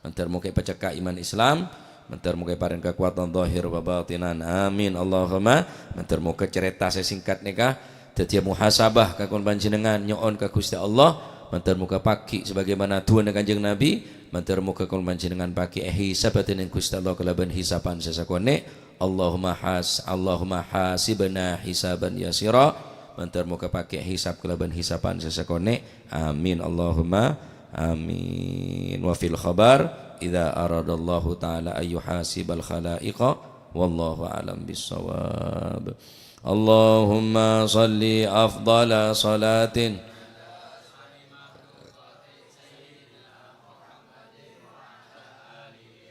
Mandhâr moghâ èpacekka' iman Islam, mandhâr moghâ èparèng kakowadhân dhahir wa batinan. Amin. Allahumma. Mandhâr moghâ carèta sè singkat nèka Dhâddhiyâ muhasabah ka kaulâ panjhennengngan, nyo'on ka Ghustè Allah, mandhâr moghâ pagghi' sabagaimana du'âna Kanjeng Nabi, mandhâr moghâ kaulâ panjhennengngan pagghi' èhisab bâdhina Ghustè Allah kalabân hisaban sè sakonè'. Allahumma has-, Allahumma hasibna hisaban yasira, mandhâr moghâ pagghi' èhisab kalabân hisaban sè sakonè'. Amin, Allahumma amin. Wa fil khabar, idza aradallahu ta'ala ayyuhasibal khalaiqa, wallahu a'lam bissawab. اللهم صل أفضل صلاة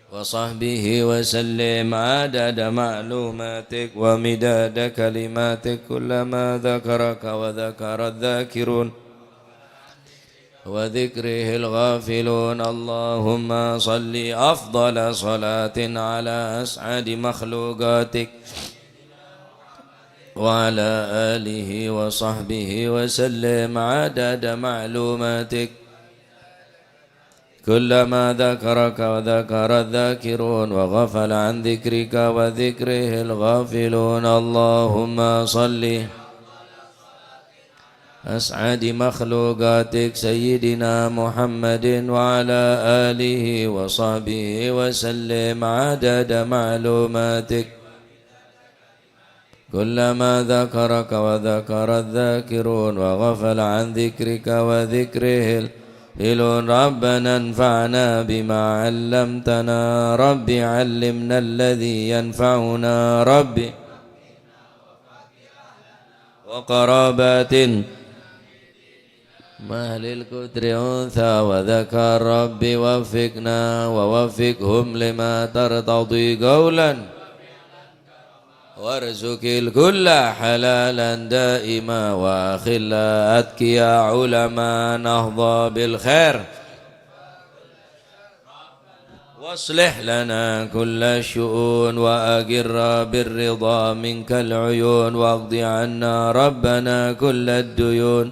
وصحبه وسلم عدد معلوماتك ومداد كلماتك، كلما ذكرك وذكر الذاكرون وذكره الغافلون. اللهم صل أفضل صلاة على أسعد مخلوقاتك وعلى آله وصحبه وسلم عدد معلوماتك. كلما ذكرك وذكر الذاكرون وغفل عن ذكرك وذكره الغافلون. اللهم صل أسعد مخلوقاتك سيدنا محمد وعلى آله وصحبه وسلم عدد معلوماتك. كلما ذكرك وذكر الذاكرون وغفل عن ذكرك وذكره الغافلون. ربنا انفعنا بما علمتنا. رب علمنا الذي ينفعنا. رب وقرابات مع أهل القدر أنثى وذكر. رب وفقنا ووفقهم لما ترتضي قولا، وارزق الكل حلالا دائما، وأخلاء أتقياء علماء نهضى بالخير. واصلح لنا كل الشؤون، وأقر بالرضا منك العيون، واقض عنا ربنا كل الديون.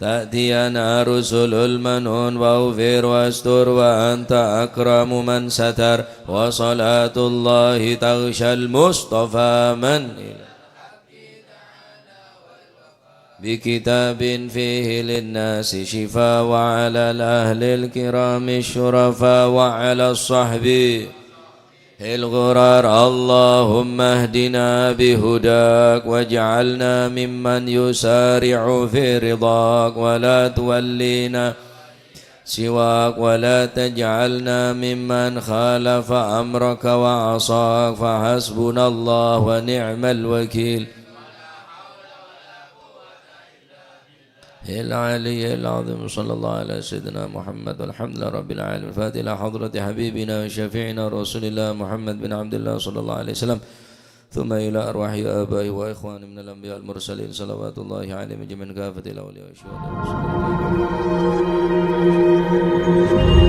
تأتينا رسل المنون، واغفر واستر، وأنت أكرم من ستر، وصلاة الله تغشى المصطفى من إلى بكتاب فيه للناس شفاء، وعلى الأهل الكرام الشرفاء، وعلى الصحب الغرر. اللهم اهدنا بهداك، واجعلنا ممن يسارع في رضاك، ولا تولينا سواك، ولا تجعلنا ممن خالف أمرك وعصاك، فحسبنا الله ونعم الوكيل. العلي العظيم. صلى الله على سيدنا محمد والحمد لله رب العالمين. الفاتحة لحضرة حبيبنا وشفيعنا رسول الله محمد بن عبد الله صلى الله عليه وسلم. ثم إلى أرواح آبائه وإخوانه من الأنبياء والمرسلين، صلوات الله عليهم أجمعين كافة، الأولياء والشهداء والصالحين.